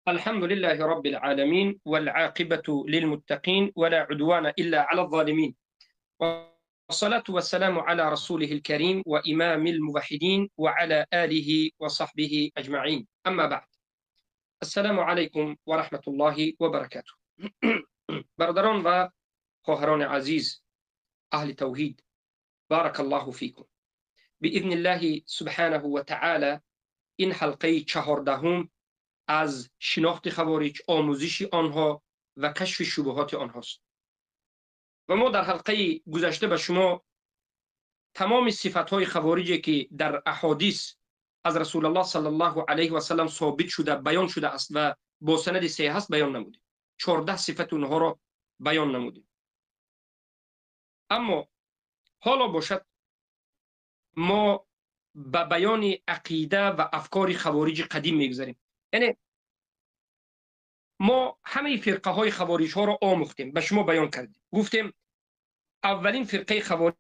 الحمد لله رب العالمين والعاقبة للمتقين ولا عدوان إلا على الظالمين والصلاة والسلام على رسوله الكريم وإمام الموحدين وعلى آله وصحبه أجمعين أما بعد السلام عليكم ورحمة الله وبركاته. برادران و خواهران عزیز اهل توحید، بارک الله فیکم. باذن الله سبحانه و تعالی این حلقه 14 از شناخت خوارج، آموزش آنها و کشف شبهات آنهاست. و ما در حلقه گذشته به شما تمام صفتهای خوارجی که در احادیث از رسول الله صلی الله علیه و سلم ثابت شده، بیان شده است و با سند صحیح است بیان نمودیم. 14 صفت اونها را بیان نمودیم. اما حالا باشد ما به بیان عقیده و افکار خوارج قدیم میگذاریم. یعنی ما همه فرقه های خوارج ها را آموختیم، به شما بیان کردیم. گفتیم اولین فرقه خوارج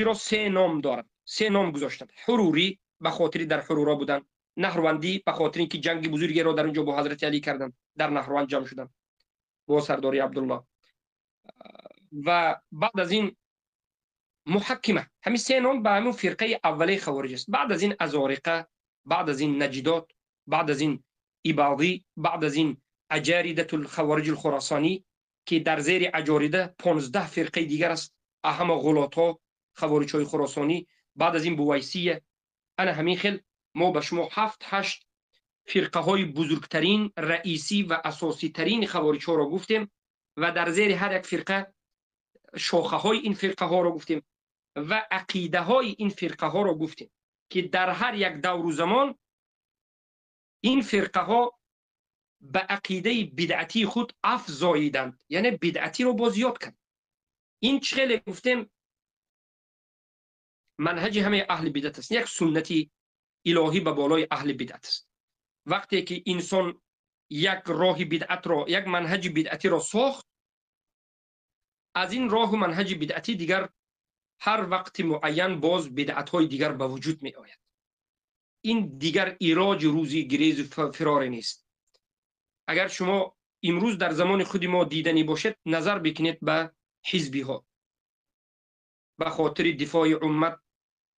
را 3 نام دارد، 3 نام گذاشتند. حروری به خاطر در حرورا بودن، نهروندی به خاطر اینکه جنگ بزرگی را در اونجا با حضرت علی کردند، در نهروند جمع شدند با سرداری عبدالله، و بعد از این محکمه. همین 3 نام به همون فرقه اولی خوارج است. بعد از این ازارقه، بعد از این نجدات، بعد از این عباضی، بعد از این اجاریده الخوارج الخراسانی که در زیر اجاریده 15 فرقه دیگر است، اهم غلات ها خوارج های خراسانی، بعد از این بویسیه. انا همین خیل ما به شما 7-8 فرقه های بزرگترین، رئیسی و اساسی ترین خوارج ها را گفتیم و در زیر هر یک فرقه شاخه های این فرقه ها را گفتیم و عقیده های این فرقه ها را گفتیم که در هر یک دور و زمان این فرقه ها به عقیده بدعتی خود افزاییدند، یعنی بدعتی رو باز یاد کرد. این چه گفتیم منهج همه اهل بدعت است، یک سنتی الهی به بالای اهل بدعت است. وقتی که انسان یک راه بدعت را، یک منهج بدعتی را ساخت، از این راه و منهج بدعتی دیگر هر وقت معین باز بدعت های دیگر به وجود می آید. این دیگر ایراج روزی گریز و فرار نیست. اگر شما امروز در زمان خود ما دیدنی باشد، نظر بکنید به حزبی ها، به خاطر دفاع امت،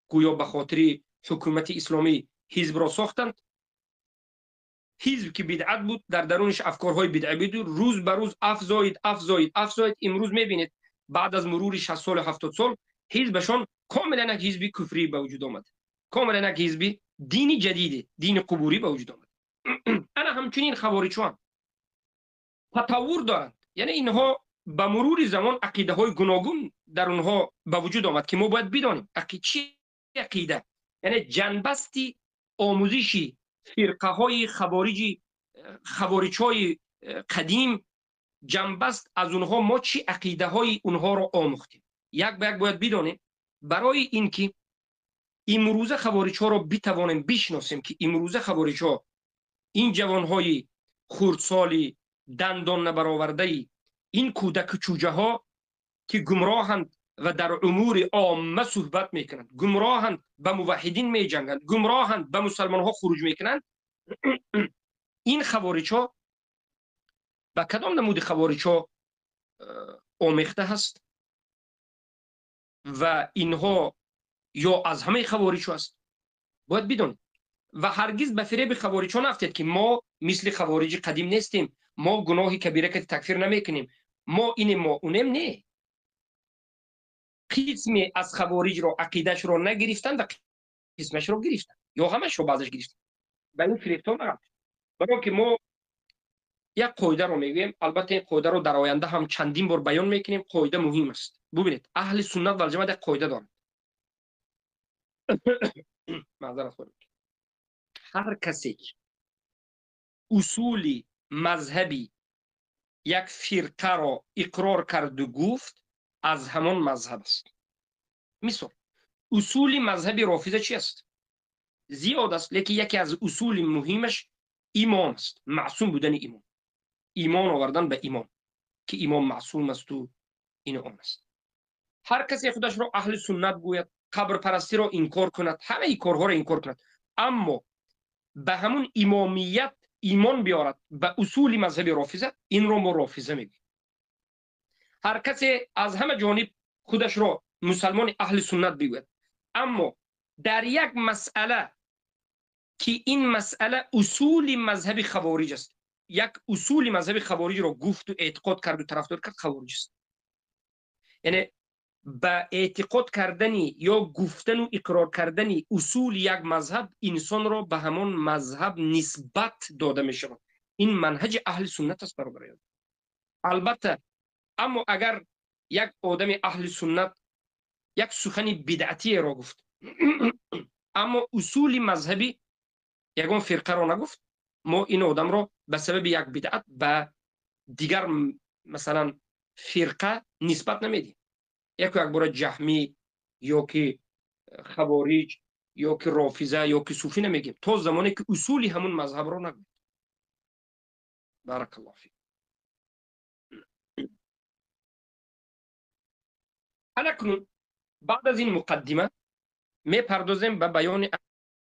گویا به خاطر حکومت اسلامی حزب را ساختند. حزب که بدعت بود، در درونش افکارهای بدعی بود، روز به روز افزایید افزایید افزایید. امروز میبینید بعد از مرور 60 سال 70 سال حزبشان کاملا یک حزب کفری به وجود آمد، کاملا یک حزب دینی جدید، دین قبوری به وجود آمد. انا همچنین خوارجان تطور دارند، یعنی اینها به مرور زمان عقیده های گوناگون در اونها به وجود آمد که ما باید بدانیم چی عقیده، یعنی جنبستی آموزشی فرقه های خوارجی، خوارج های قدیم، جنبست از اونها ما چی عقیده های اونها را آموختیم. یک به یک باید بدانیم برای اینکه امروزه خوارج ها را بتوانیم بشناسیم که امروزه خوارج ها، این جوان های خردسالی دندان نبرآورده، این کودک چوجه ها که گمراهند و در امور عامه صحبت میکنند، گمراهند به موحدین میجنگند، گمراهند به مسلمان ها خروج میکنند، این خوارج ها به کدام نمود خوارج ها آمیخته هست و اینها یا از همه خوارج ها است، باید بدانید. و هرگز به فریب خوارج ها نفتید که ما مثل خوارج قدیم نیستیم، ما گناه کبیره که تکفیر نمیکنیم، ما اینیم ما اونیم. نه، قسمی از خوارج را عقیدهش را نگرفتند و قسمش را گرفتند، یا همش را بعضش گرفتند. به این فریب ها نرفتید. برای که ما یک قاعده رو میگوییم، البته این قاعده رو در آینده هم چندین بار بیان میکنیم، قاعده مهم است. ببینید اهل سنت و جماعت یک قاعده دارند. معذرت خواهیم. هر کسی که اصول مذهبی یک فرقه را اقرار کرد و گفت از همان مذهب است. مثال اصول مذهبی رافضه چی است؟ زیاد است، لیکن یکی از اصول مهمش امام است، معصوم بودن امام، ایمان آوردن به امام که امام معصوم است و این آن است. هر کسی خودش را اهل سنت گوید، قبر پرستی را انکار کند، همه این کارها را انکار کند، اما به همون امامیت имон биёрад ба усули мазҳаби рофиза, инро мо рофиза мегӯем. Ҳар касе аз ҳама ҷониб худашро мусалмони аҳли суннат бигӯяд, аммо дар як масъала ки ин масъала усули мазҳаби хавориҷ аст, як усули мазҳаби хавориҷро гуфту эътиқод карду тарафдор кард, хавориҷ аст. Яъне ба эътиқод кардани ё гуфтану иқрор кардани усули як мазҳаб инсонро ба ҳамон мазҳаб нисбат дода мешавад. Ин манҳаҷи аҳли суннат аст, бародарон. Албатта, аммо агар як одами аҳли суннат як сухани бидъатиеро гуфт, аммо усули мазҳаби ягон фирқаро нагуфт, мо ин одамро ба сабаби як бидъат ба дигар масалан фирқа нисбат намедиҳем. Яку якбора ҷаҳмӣ ё ки хавориҷ ё ки рофиза ё ки суфӣ намегем, то замоне ки усули ҳамун мазҳабро нагӯед. Баракаллоҳу фик. Анакнун баъд аз ин муқаддима мепардозем ба баёни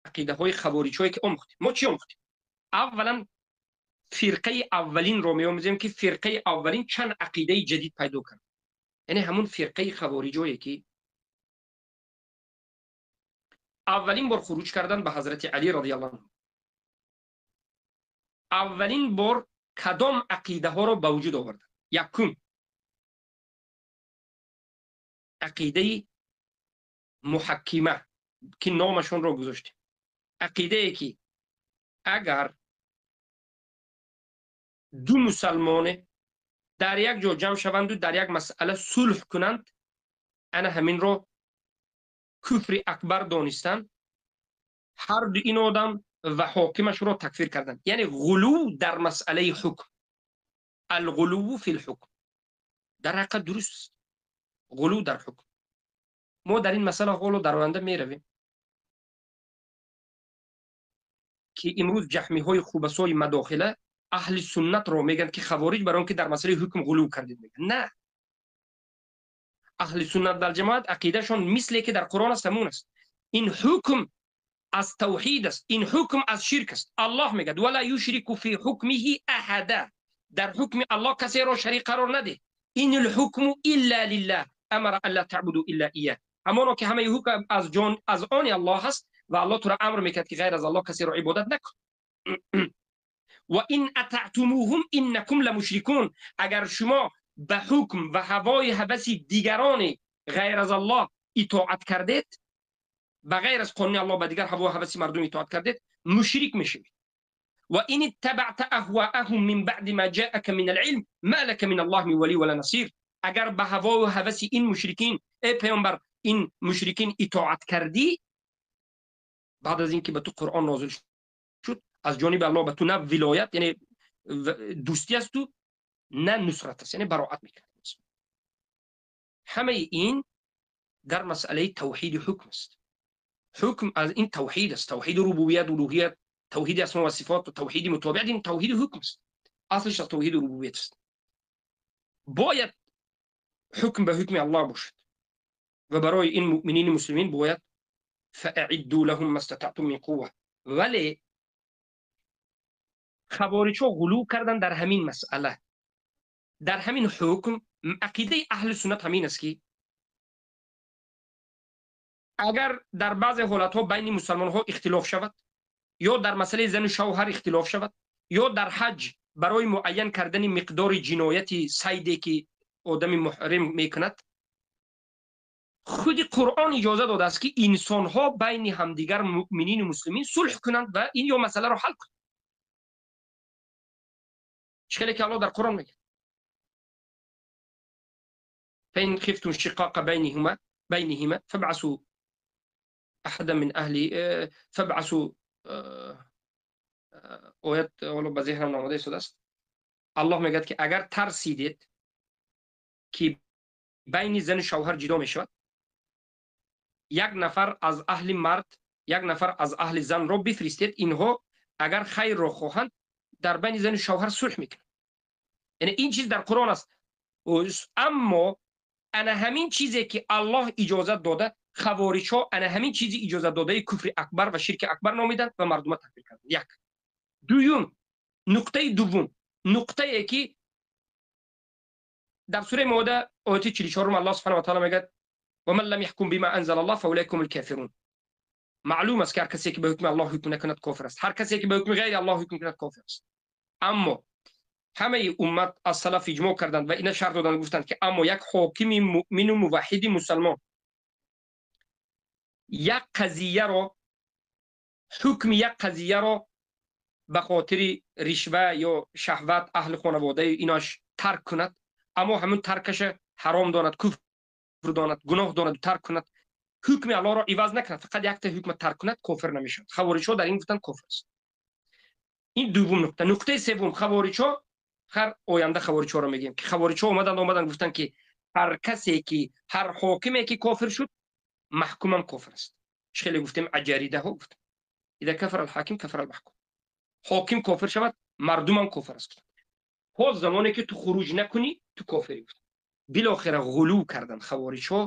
ақидаҳои хавориҷҳое ки омӯхтем. Мо чӣ омӯхтем? Аввалан фирқаи аввалинро меомӯзем, ки фирқаи аввалин чанд ақидаи ҷадид пайдо кард. Яъне ҳамун фирқаи хавориҷое ки аввалин бор хуруҷ кардан ба ҳазрати Алӣ радиаллоҳу анҳу, аввалин бор кадом ақидаҳоро ба вуҷуд оварданд? Якум, ақидаи муҳаккима ки номашонро гузоштем, ақидае ки агар ду мусалмоне дар як ҷо ҷамъ шаванду дар як масъала сулҳ кунанд, ана ҳаминро куфри акбар донистанд, ҳар ду ин одам ва ҳокимашро такфир карданд. Яъне ғулув дар масъалаи ҳукм, алғулуву фи лҳукм, дар ҳақиқат дуруст аст, ғулув дар ҳукм. Мо дар ин масъала ҳоло дар оянда меравем ки имрӯз ҷаҳмиҳои хубасои мадохила аҳли суннатро мегӯянд ки хавориҷ барои он ки дар масъалаи ҳукм ғулув кардед мегӯянд. На, аҳли суннат вал ҷамоат ақидашон мисле ки дар Қуръон аст ҳамон аст. Ин ҳукм аз тавҳид аст, ин ҳукм аз ширк аст. Аллоҳ мегӯяд вала юшрику фи ҳукмиҳи аҳада, дар ҳукми Аллоҳ касеро шарик қарор надеҳ. Ин лҳукму илла лиллаҳ амара ан ла таъбуду илла ияҳ. Ҳамоно ки ҳамаи ҳукм аз ҷон аз они Аллоҳ аст ва Аллоҳ туро амр мекард ки ғайр аз Аллоҳ касеро ибодат накун. Ва ин атаътумуҳум иннакум ламушрикун, агар шумо ба ҳукм ва ҳавои ҳаваси дигарони ғайр аз Аллоҳ итоат кардед, ба ғайр аз қонуни Аллоҳ ба дигар ҳавою ҳаваси мардум итоат кардед, мушрик мешавед. Ва ин иттабаъта аҳваъаҳум мин баъди ма ҷаака мин алилм ма лака мин аллоҳи мин валӣ вала насир. Агар ба ҳавою ҳаваси ин мушрикин, эй паёмбар, ин мушрикин итоат кардӣ, баъд аз ин ки ба ту Қуръон нозил шуд, аз ҷониби Аллоҳ ба ту на вилоят, яъне дӯстӣ аст ту, на нусрат аст, яъне бароат мекунад. Ҳамаи ин дар масъалаи тавҳиди ҳукм аст. Ҳукм аз ин тавҳид аст, тавҳиди рубубият, улуҳият, тавҳиди асмо ва сифот ва тавҳиди мутобиат, ин тавҳиди ҳукм аст. Аслиш аз тавҳиди рубубият аст. Бояд ҳукм ба ҳукми Аллоҳ бошад ва барои ин муъминини муслимин бояд фаъидду лаҳум мастатаътум мин қувва. Вале хавориҷҳо ғулув карданд дар ҳамин масъала, дар ҳамин ҳукм. Ақидаи аҳли суннат ҳамин аст ки агар дар баъзе ҳолатҳо байни мусалмонҳо ихтилоф шавад, ё дар масъалаи зану шавҳар ихтилоф шавад, ё дар ҳаҷ барои муайян кардани миқдори ҷинояти сайде ки одами муҳрим мекунад, худи Қуръон иҷоза додааст ки инсонҳо байни ҳамдигар муъминину муслимин сулҳ кунанд ва ин ё масъаларо ҳал кунанд. Чӣ хеле ки Аллоҳ дар Қуръон мегӯяд: فإن خفتم شقاق بينهما فابعثوا أحدا من أهل فابعثوا оят ҳоло ба зеҳнам наомада истодааст. Аллоҳ мегӯяд ки агар тарсидед ки байни зану шавҳар ҷудо мешавад, як нафар аз аҳли мард, як нафар аз аҳли занро бифиристед, инҳо агар хайрро хоҳанд дар байни зану шавҳар сулҳ мекунанд. Яъне ин чиз дар Қуръон аст. Аммо ана ҳамин чизе ки Аллоҳ иҷозат дода, хавориҷҳо ана ҳамин чизи иҷозат додаи куфри акбар ва ширки акбар номиданд ва мардума такфир карданд. Як. Дуюм, Нуқтаи дуввум, нуқтае ки дар сураи Моида ояти 44 Аллоҳ субҳанаҳу ва таъоло мегӯяд: ва ман лам яҳкум бима анзала Аллоҳ фаулайка ҳумул кофирун. Маълум аст ки ҳар касе ки ба ҳукми Аллоҳ ҳукм накунад кофир аст, ҳар касе ки ба ҳукми ғайри Аллоҳ ҳукм кунад кофир аст. Аммо ҳамаи уммат аз салаф иҷмоъ карданд ва ина шарт доданд, гуфтанд ки аммо як ҳокими муъмину муваҳҳиди мусалмон як қазияро, ҳукми як қазияро ба хотири ришва ё шаҳват аҳли хонаводаи инош тарк кунад, аммо ҳамун таркаша ҳаром донад, куфр донад, гуноҳ донад, тарк кунад, ҳукми Аллоҳро иваз накунад, фақат якта ҳукма тарк кунад, кофир намешавад. Хавориҷҳо дар ин гуфтанд кофир аст. Ин дуввум нуқта. Нуқтаи севум, хавориҷҳо, ҳар оянда хавориҷҳоро мегӯем ки хавориҷҳо омаданд гуфтанд ки ҳар касе ки, ҳар ҳокиме ки кофир шуд, маҳкумам кофир аст. Чӣ хеле гуфтем, аҷаридаҳо гуфтанд: ида кафара алҳоким кафара алмаҳкум. Ҳоким кофир шавад, мардумам кофир аст. То замоне ки ту хуруҷ накунӣ, ту кофирӣ гуфтанд. Билохира ғулув карданд хавориҷҳо,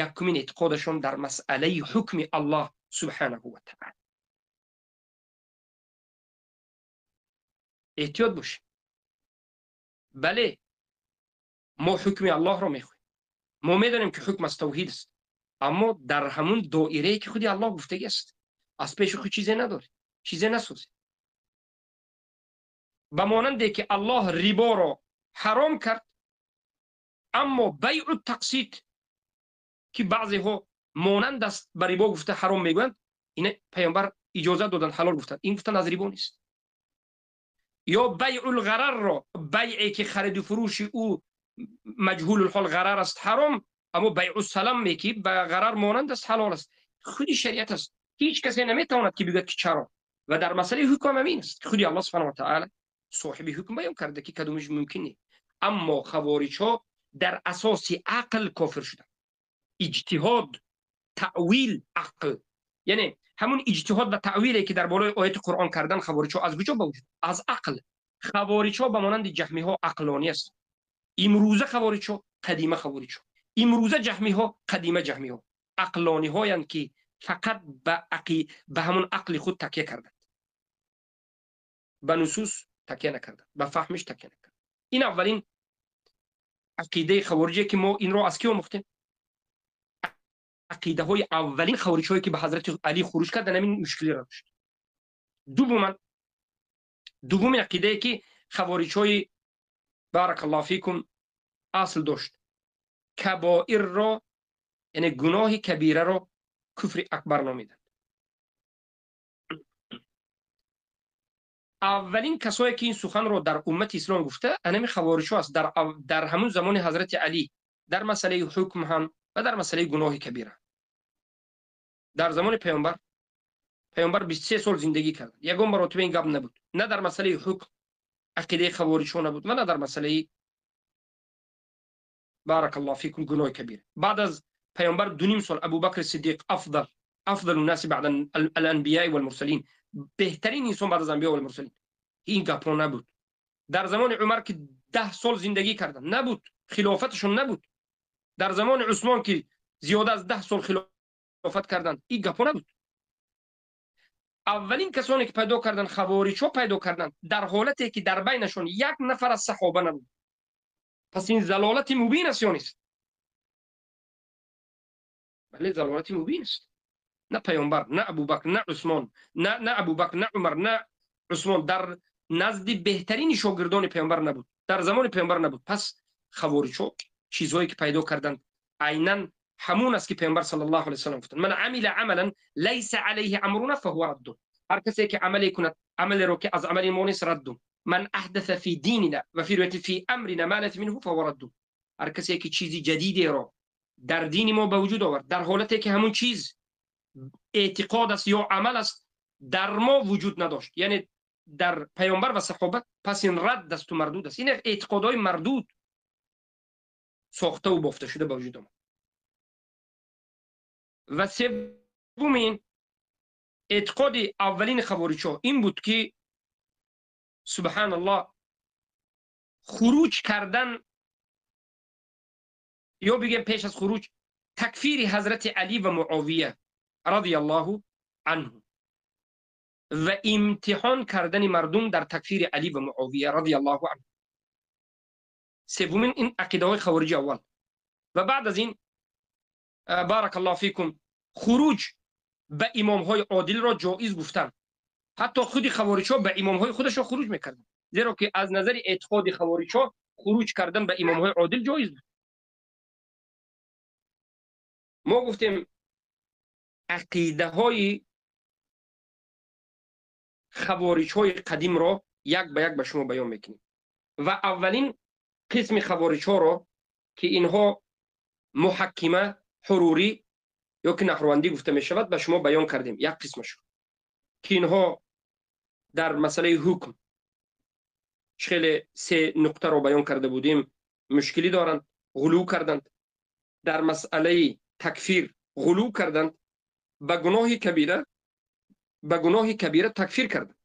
якумин эътиқодашон дар масъалаи ҳукми Аллоҳ субҳанаҳу ва таъола. Эҳтиёт бошед. Бале, мо ҳукми Аллоҳро мехоҳем. Мо медонем ки ҳукм аз тавҳид аст, аммо дар ҳамун доирае ки худи Аллоҳ гуфтагӣ аст. Аз пеши худ чизе надоред, чизе насозед. Ба монанде ки Аллоҳ риборо ҳаром кард, аммо байъу тақсид ки баъзеҳо монанд аст ба рибо гуфта ҳаром мегӯянд, ина паёмбар иҷозат доданд, ҳалол гуфтанд. Ин гуфтан аз рибо нест. Ё байъул ғарарро, байъе ки хариду фурӯши ӯ маҷҳулулҳол ғарар аст, ҳаром, аммо байъу салам ки ба ғарар монанд аст, ҳалол аст. Худи шариат аст. Ҳеҷ касе наметавонад ки бигӯяд ки чаро. Ва дар масъалаи ҳукм ҳам ин аст ки худи Аллоҳ субҳанаҳу ва таъоло соҳиби ҳукм баён карда ки кадомиш мумкин нест. Аммо хавориҷҳо дар асоси ақл кофир шуданд. Иҷтиҳод, таъвил, ақл, яъне ҳамун иҷтиҳод ва таъвиле ки дар болои ояти Қуръон кардан хавориҷҳо аз куҷо ба вуҷуд? Аз ақл. Хавориҷҳо ба монанди ҷаҳмиҳо ақлонӣ ҳастанд. Имрӯза хавориҷҳо, қадима хавориҷҳо. Имрӯза ҷаҳмиҳо, қадима ҷаҳмиҳо. Ақлониҳоянд ки фақат ба ҳамун ақли худ такя карданд, ба нусус такя накарданд, ба фаҳмиш такя накарданд. Ин аввалин ақидаи хавориҷе ки мо инро аз ки омӯхтем? Ақидаҳои аввалин хавориҷҳое ки ба ҳазрати Алӣ хуруҷ карданд, ҳамин мушкилиро дошт. Дуввумин ақидае ки хавориҷҳои баракаллоҳу фикум асл дошт, кабоирро, яъне гуноҳи кабираро куфри акбар номиданд. Аввалин касое ки ин суханро дар уммати ислом гуфта, анами хавориҷҳо аст. Дар ҳамун замони ҳазрати Алӣ, дар масъалаи ҳукм ҳам ва дар масъалаи гуноҳи кабира. Дар замони паёмбар, паёмбар 23 сол зиндагӣ кард, ягон маротиба ин гап набуд. На дар масъалаи ҳукм ақидаи хавориҷҳо набуд ва на дар масъалаи баракаллоҳу фикум гуноҳи кабира. Баъд аз паёмбар 2.5 сол Абубакр Сиддиқ афдалу наси баъд аланбияи валмурсалин, беҳтарин инсон баъд аз анбиё валмурсалин, ин гапҳо набуд. Дар замони Умар ки 10 сол зиндагӣ карданд, набуд, хилофаташон набуд. Дар замони Усмон ки зиёда аз 10 сол хилофат карданд, ин гапҳо набуд. Аввалин касоне ки пайдо карданд, хавориҷҳо пайдо карданд, дар ҳолате ки дар байнашон як нафар аз саҳоба набуд. Пас ин залолати мубин аст ё нест? Бале, залолати мубин аст. На паёмбар, на Абубакр, на Усмон, на Абубакр, на Умар, на Усмон дар назди беҳтарини шогирдони паёмбар набуд, дар замони паёмбар набуд. Пас хавориҷҳо чизҳое ки пайдо карданд айнан ҳамун аст ки паёмбар саллаллоҳу алайҳи васаллам гуфтанд: ман амила амалан лайса алайҳи амруна фаҳува раддун. Ҳар касе ки амале кунад, амалеро ки аз амали мо нест, раддун. Ман аҳдаса фи динина ва фи ривояти фи амрина ма лайса минҳу фаҳува раддун. Ҳар касе ки чизи ҷадидеро дар дини мо ба вуҷуд овард, дар ҳолате ки ҳамун чиз эътиқод аст ё амал аст, дар мо вуҷуд надошт, яъне дар паёмбар ва саҳоба, пас ин радд асту мардуд аст. Ин эътиқодҳои мардуд сохтаву бофта шуда ба вуҷуд омад. Ва севумин эътиқоди аввалини хавориҷҳо ин буд ки субҳаналлоҳ хуруҷ кардан ё бигем пеш аз хуруҷ такфири ҳазрати Алӣ ва Муовия радиаллоҳу анҳу. ва имтиҳон кардани мардум дар такфири Алӣ ва Муовия радиаллоҳу анҳу. Севумин ин ақидаҳои хавориҷи аввал. Ва баъд аз ин, баракаллоҳу фикум, хуруҷ ба имомҳои одилро ҷоиз гуфтанд. Ҳатто худи хавориҷҳо ба имомҳои худашон хуруҷ мекарданд, зеро ки аз назари эътиқоди хавориҷҳо хуруҷ кардан ба имомҳои одил ҷоиз буд. Мо гуфтем ақидаҳои хавориҷҳои қадимро як ба як ба шумо баён мекунем. Ва аввалин қисми хавориҷҳоро, ки инҳо муҳаккима, ҳурурӣ ё ки наҳрувандӣ гуфта мешавад, ба шумо баён кардем як қисмашро, ки инҳо дар масъалаи ҳукм хеле се нуқтаро баён карда будем, мушкилӣ доранд, ғулӯ карданд. Дар масъалаи такфир ғулӯ карданд, ба гуноҳи кабира, ба гуноҳи кабира такфир карданд.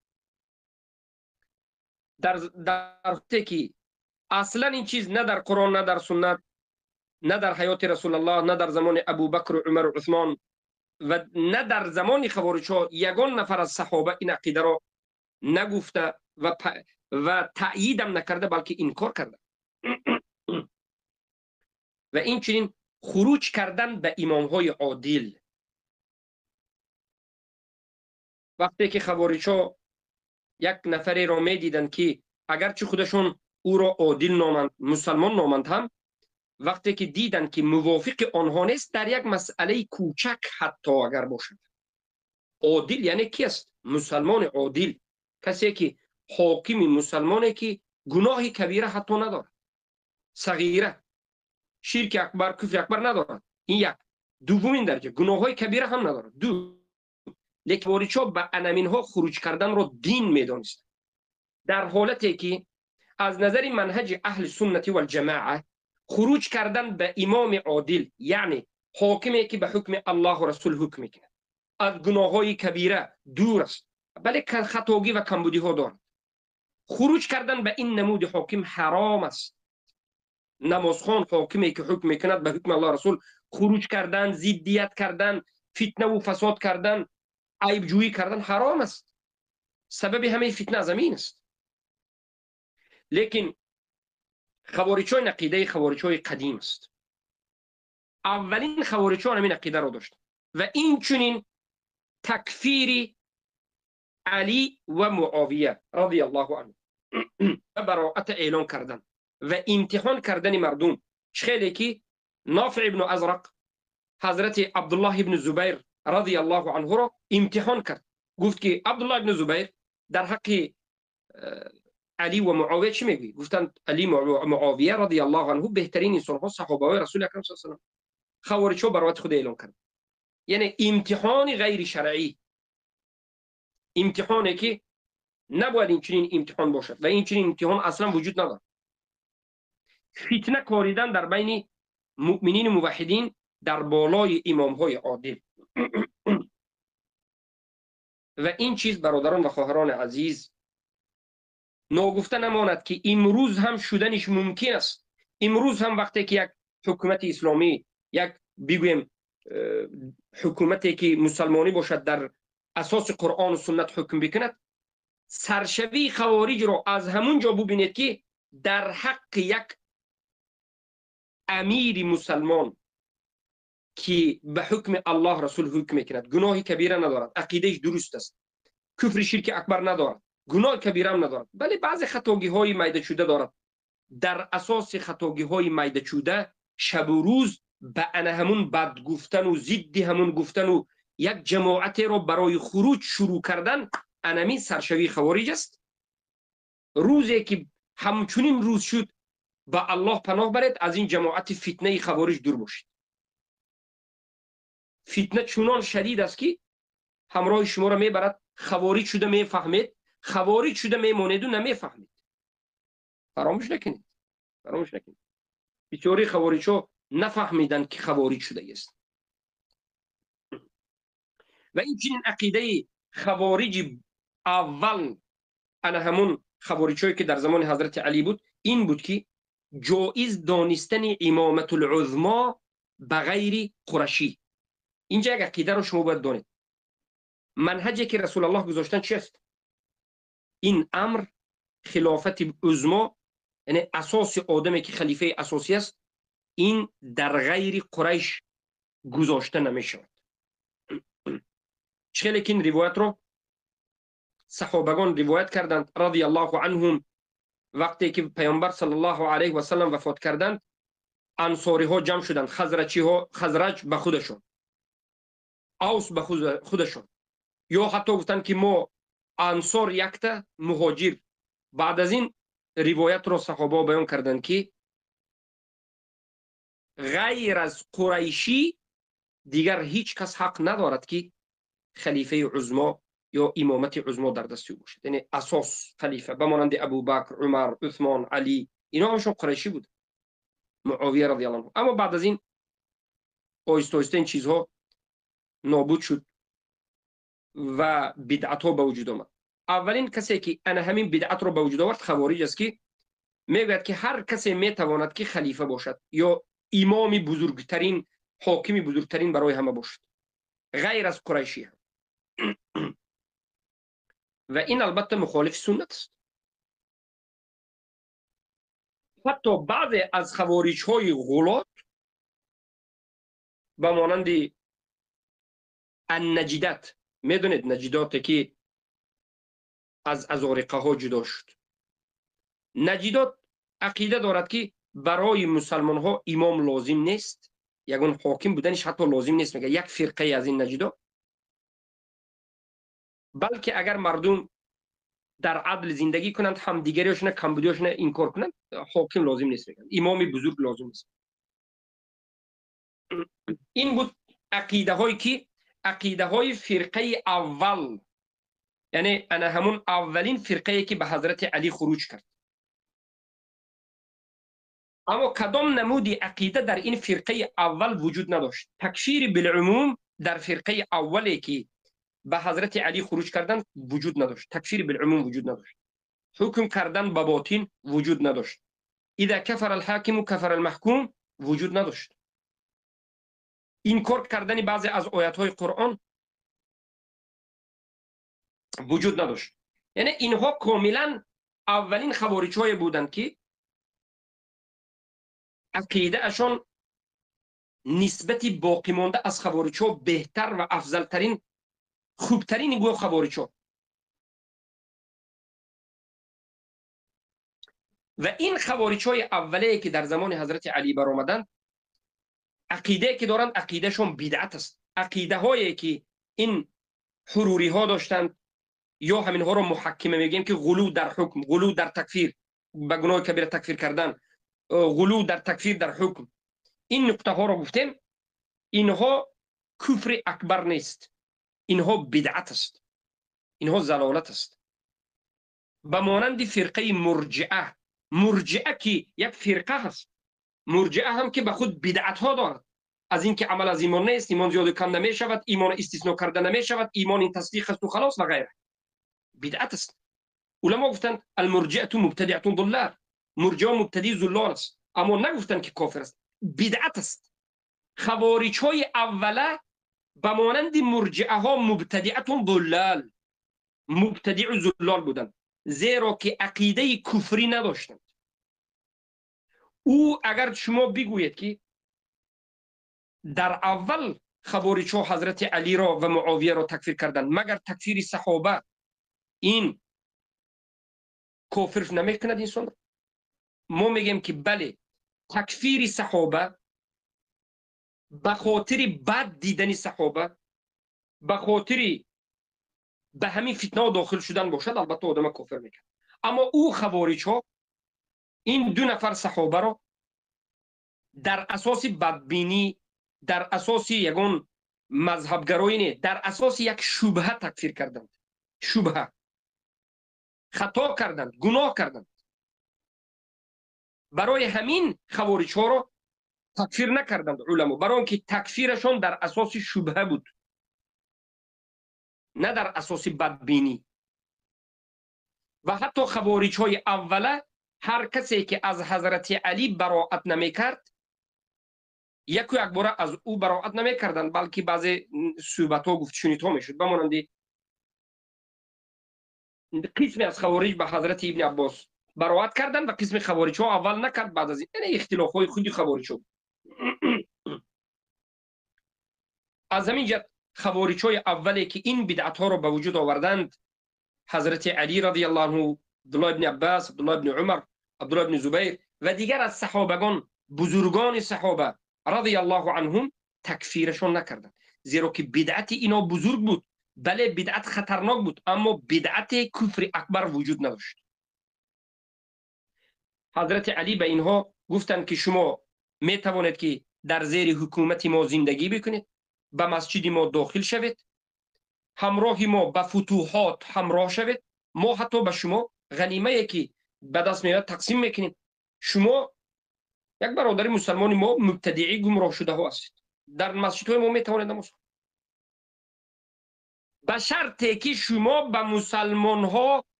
Дар ҳолате ки аслан ин чиз на дар Қуръон, на дар суннат, на дар ҳаёти Расулуллоҳ, на дар замони Абубакр, Умар ва Усмон ва на дар замони хавориҷҳо ягон нафар аз саҳоба ин ақидаро нагуфта ва таъйидам накарда, балки инкор карда. Ва инчунин хуруҷ кардан ба имомҳои одил. Вақте ки хавориҷҳо як нафареро медиданд, ки агарчи худашон ӯро одил номанд, мусалмон номанд ҳам, вақте ки диданд, ки мувофиқи онҳо нест дар як масъалаи кӯчак, ҳатто агар бошад. Одил яъне ки аст? Мусалмони одил, касе ки ҳокими мусалмоне ки гуноҳи кабира ҳатто надорад, сағира, ширки акбар, куфри акбар надорад. Ин як. Дуввумин дараҷа гуноҳҳои кабира ҳам надорад. Ду. Лекин хавориҷҳо ба анаминҳо хуруҷ карданро дин медонистанд, дар ҳолате ки аз назари манҳаҷи аҳли суннати валҷамоа хуруҷ кардан ба имоми одил, яъне ҳокиме ки ба ҳукми Аллоҳу Расул ҳукм мекунад, аз гуноҳҳои кабира дур аст, бале хатогӣ ва камбудиҳо дорад, хуруҷ кардан ба ин намуди ҳоким ҳаром аст. Намозхон ҳокиме ки ҳукм мекунад ба ҳукми Аллоҳ Расул хуруҷ кардан, зиддият кардан, фитнаву фасод кардан, айбҷӯӣ кардан ҳаром аст. Сабаби ҳамаи фитна аз ҳамин аст. Лекин хавориҷҳои ақидаи хавориҷҳои қадим аст. Аввалин хавориҷҳо ҳамин ақидаро доштанд. Ва инчунин такфири Алӣ ва Муовия радиаллоҳу анҳу ва бароата эълон кардан ва имтиҳон кардани мардум. Хеле ки Нофиъ ибну Азрақ ҳазрати Абдуллоҳ ибну Зубайр радиаллоҳу анҳуро имтиҳон кард. Гуфт ки Абдуллоҳ ибну Зубайр, дар ҳаққи Алӣ ва Муовия чӣ мегӯӣ? Гуфтанд Алӣ ва Муовия радиаллоҳу анҳу беҳтарин инсонҳо, саҳобаҳои Расули акрам саллаллоҳу алайҳи васаллам. Хавориҷҳо бароати худ эълон кард. Яъне имтиҳони ғайришаръӣ, имтиҳоне ки набояд инчунин имтиҳон бошад ва инчунин имтиҳон аслан вуҷуд надорад. Фитна коридан дар байни муъминину муваҳҳидин дар болои имомҳои одил. Ва ин чиз, бародарон ва хоҳарони азиз, ногуфта намонад, ки имрӯз ҳам шуданиш мумкин аст. Имрӯз ҳам вақте ки як ҳукумати исломӣ, як бигӯем ҳукумате ки мусалмонӣ бошад, дар асоси Қуръону суннат ҳукм бикунад, саршавии хавориҷро аз ҳамун ҷо бубинед, ки дар ҳаққи як амири мусалмон ки ба ҳукми Аллоҳ Расул ҳукм мекунад, гуноҳи кабира надорад, ақидаиш дуруст аст, куфри ширки акбар надорад, гуноҳи кабирам надорад, бале баъзе хатогиҳои майдачуда дорад. Дар асоси хатогиҳои майдачуда шабу рӯз ба ана ҳамун бад гуфтану зидди ҳамун гуфтану як ҷамоатеро барои хуруҷ шурӯъ кардан, анамин саршавии хавориҷ аст. Рӯзе ки ҳамчунин рӯз шуд, ба Аллоҳ паноҳ баред, аз ин ҷамоати фитнаи хавориҷ дур бошед. Фитна чунон шадид аст, ки ҳамроҳи шуморо мебарад, хавориҷ шуда мефаҳмед, хавориҷ шуда мемонеду намефаҳмед. Фаромӯш накунед, фаромӯш накунед. Бисёри хавориҷҳо нафаҳмиданд, ки хавориҷ шудагист. Ва инчунин ақидаи хавориҷи аввал, ана ҳамун хавориҷҳое ки дар замони ҳазрати Алӣ буд, ин буд, ки ҷоиз донистани имоматулузмо ба ғайри қурашӣ. Инҷа як ақидаро шумо бояд донед. Манҳаҷе ки Расулуллоҳ гузоштан чист? Ин амр хилофати узмо, яъне асоси одаме ки халифаи асосӣ аст, ин дар ғайри Қурайш гузошта намешавад. Чӣ ки ин ривоятро саҳобагон ривоят карданд радиаллоҳу анҳум, вақте ки паёмбар саллаллоҳу алайҳи васаллам вафот карданд, ансориҳо ҷамъ шуданд, хазрачиҳо, хазраҷ ба худашон, авс ба худашон, ё ҳатто гуфтанд ки мо ансор якта, муҳоҷир. Баъд аз ин ривоятро саҳобаҳо баён карданд ки ғайр аз қурайшӣ дигар ҳеҷ кас ҳақ надорад ки халифаи узмо ё имомати узмо дар дасти ӯ бошад. Яъне асос халифа ба монанди Абубакр, Умар, Усмон, Алӣ, ино ҳамашон қурайшӣ буд, Муовия радиаллоҳу анҳу. Аммо баъд аз ин оҳиста оҳиста ин чизҳо нобуд шуд ва бидъатҳо ба вуҷуд омад. Аввалин касе ки ана ҳамин бидъатро ба вуҷуд овард хавориҷ аст, ки мегӯяд ки ҳар касе метавонад ки халифа бошад ё имоми бузургтарин, ҳокими бузургтарин барои ҳама бошад, ғайр аз қурайшӣ. Ва ин албатта мухолифи суннат аст. Ҳатто баъзе аз хавориҷҳои ғулот ба монанди аннаҷидат, медонед наҷидоте ки аз азориқаҳо ҷудо шуд, наҷидот ақида дорад ки барои мусалмонҳо имом лозим нест, ягон ҳоким буданиш ҳатто лозим нест, мега як фирқае аз ин наҷидот, балки агар мардум дар адл зиндагӣ кунанд, ҳамдигариашона, камбудиашона инкор кунанд, ҳоким лозим нест, мегӯянд, имоми бузург лозим нест. Ин буд ақидаҳое ки ақидаҳои фирқаи аввал, яъне ана ҳамун аввалин фирқае ки ба ҳазрати Алӣ хуруҷ кард. Аммо кадом намуди ақида дар ин фирқаи аввал вуҷуд надошт? Такфири билумум дар фирқаи аввале ки ба ҳазрати Алӣ хуруҷ карданд вуҷуд надошт. Такфири билумум вуҷуд надошт. Ҳукм кардан ба ботин вуҷуд надошт. Иза кафара алҳокиму кафара алмаҳкум вуҷуд надошт. Инкор кардани баъзе аз оятҳои Қуръон вуҷуд надошт. Яъне инҳо комилан аввалин хавориҷҳое буданд ки ақидаашон нисбати боқимонда аз хавориҷҳо беҳтар ва афзалтарин, хубтарин гӯё хавориҷҳо. Ва ин хавориҷҳои аввалее ки дар замони ҳазрати Алӣ баромаданд, ақидае ки доранд, ақидаашон бидъат аст. Ақидаҳое ки ин ҳуруриҳо доштанд, ё ҳаминҳоро муҳаккима мегӯем ки ғулӯ дар ҳукм, ғулӯ дар такфир, ба гуноҳи кабира такфир кардан, ғулӯ дар такфир дар ҳукм, ин нуқтаҳоро гуфтем, инҳо куфри акбар нест, инҳо бидъат аст, инҳо залолат аст. Ба монанди фирқаи мурҷиа, мурҷиа ки як фирқа ҳаст, мурҷиа ҳам ки ба худ бидъатҳо дорад, аз ин ки амал аз имон нест, имон зиёду кам намешавад, имон истисно карда намешавад, имон ин тасдиқ асту халос ва ғайра, бидъат аст. Уламо гуфтанд алмурҷиату мубтадиатун дуллал, мурҷиа мубтадии зуллол аст, аммо нагуфтанд ки кофир аст, бидъат аст. Хавориҷҳои аввала ба монанди мурҷиаҳо мубтадиатун дуллал, мубтадиу зуллол буданд, зеро ки ақидаи куфрӣ надоштанд. Ӯ агар шумо бигӯед ки дар аввал хавориҷҳо ҳазрати Алиро ва Муовияро такфир карданд, магар такфири саҳоба ин кофир намекунад инсонро? Мо мегӯем ки бале, такфири саҳоба ба хотири бад дидани саҳоба, ба хотири ба ҳамин фитнаҳо дохил шудан бошад, албатта одама кофир мекунад. Аммо ӯ хавориҷҳо ин ду нафар саҳобаро дар асоси бадбинӣ, дар асоси ягон мазҳабгароӣ не, дар асоси як шубҳа такфир карданд. Шубҳа, хато карданд, гуноҳ карданд. Барои ҳамин хавориҷҳоро такфир накарданд уламо, барои он ки такфирашон дар асоси шубҳа буд, на дар асоси бадбинӣ. Ва ҳатто хавориҷҳои аввала ҳар касе ки аз ҳазрати Алӣ бароат намекард, яку якбора аз ӯ бароат намекарданд, балки баъзе суҳбатҳо, гуфтшунидҳо мешуд, ба монанди Қисме аз хавориҷ ба ҳазрати Ибни Аббос бароат карданд ва қисми хавориҷҳо аввал накард, баъд аз ин, яъне ихтилофҳои худи хавориҷҳо. Аз ҳамин ҷиҳат хавориҷҳои аввале ки ин бидъатҳоро ба вуҷуд оварданд, ҳазрати Алӣ радиаллоҳу анҳу, Абдуллоҳ ибни Аббас, Абдуллоҳ ибни Умар, Абдуллоҳ ибни Зубайр ва дигар аз саҳобагон, бузургони саҳоба радиаллоҳу анҳум такфирашон накарданд, зеро ки бидъати ино бузург буд. Бале, бидъат хатарнок буд, аммо бидъати куфри акбар вуҷуд надошт. Ҳазрати Алӣ ба инҳо гуфтанд ки шумо метавонед ки дар зери ҳукумати мо зиндагӣ бикунед, ба масҷиди мо дохил шавед, ҳамроҳи мо ба футуҳот ҳамроҳ шавед, мо ҳатто ба шумо ғанимае ки ба даст меояд тақсим мекунем. Шумо як бародари мусалмони мо мубтадиӣ гумроҳ шудаҳо ҳастед, дар масҷидҳои мо метавонед намоз хонед, ба шарте ки шумо ба мусалмонҳо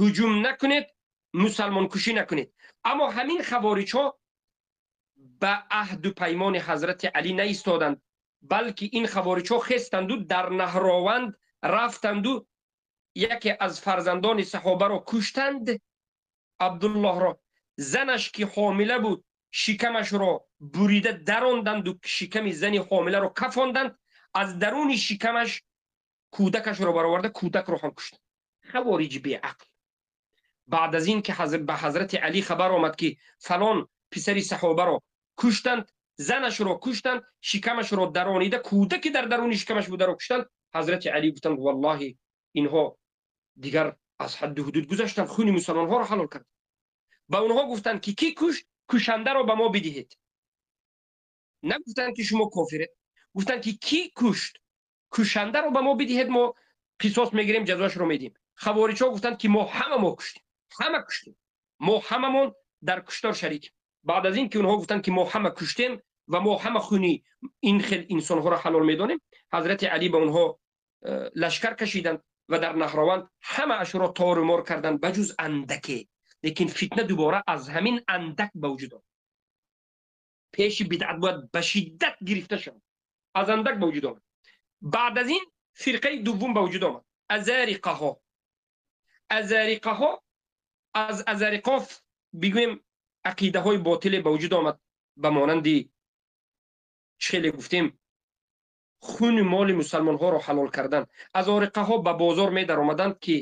ҳуҷум накунед, мусалмонкушӣ накунед. Аммо ҳамин хавориҷҳо ба аҳду паймони ҳазрати Алӣ наистоданд, балки ин хавориҷҳо хестанду дар Наҳрованд рафтанду яке аз фарзандони саҳобаро куштанд, Абдуллоҳро. Занаш ки ҳомила буд, шикамашро бурида даронданду шиками зани ҳомиларо кафонданд, аз даруни шикамаш кӯдакашро бароварда кӯдакро ҳам куштанд. Хавориҷи беақл. Баъд аз ин ки ба ҳазрати Алӣ хабар омад ки фалон писари саҳобаро куштанд, занашро куштанд, шикамашро даронида кӯдаки дар даруни шикамаш бударо куштанд, ҳазрати Алӣ гуфтанд: валлоҳи инҳо дигар аз ҳадду ҳудуд гузаштанд, хуни мусалмонҳоро ҳалол карданд. Ба онҳо гуфтанд ки кӣ кушт, кушандаро ба мо бидиҳед. Нагуфтанд ки шумо кофиред, гуфтанд ки кӣ кушт, кушандаро ба мо бидиҳед, мо қисос мегирем, ҷазоашро медиҳем. Хавориҷҳо гуфтанд ки мо ҳама мо куштем, ҳама куштем, мо ҳамамон дар куштор шарикем. Баъд аз ин ки онҳо гуфтанд ки мо ҳама куштем ва мо ҳама хуни ин хел инсонҳоро ҳалол медонем, ҳазрати Алӣ ба онҳо лашкар кашиданд ва дар Наҳрованд ҳамаашро тору мор карданд ба ҷуз андаке. Лекин фитна дубора аз ҳамин андак ба вуҷуд омад. Пеши бидъат бояд ба шиддат гирифта шавад, аз андак ба вуҷуд омад. Баъд аз ин фирқаи дуввум ба вуҷуд омад, азариқаҳо. Азариқаҳо аз азариқо бигӯем ақидаҳои ботиле ба вуҷуд омад, ба монанди чӣ хеле гуфтем хуни моли мусалмонҳоро ҳалол кардан. Азориқаҳо ба бозор медаромаданд ки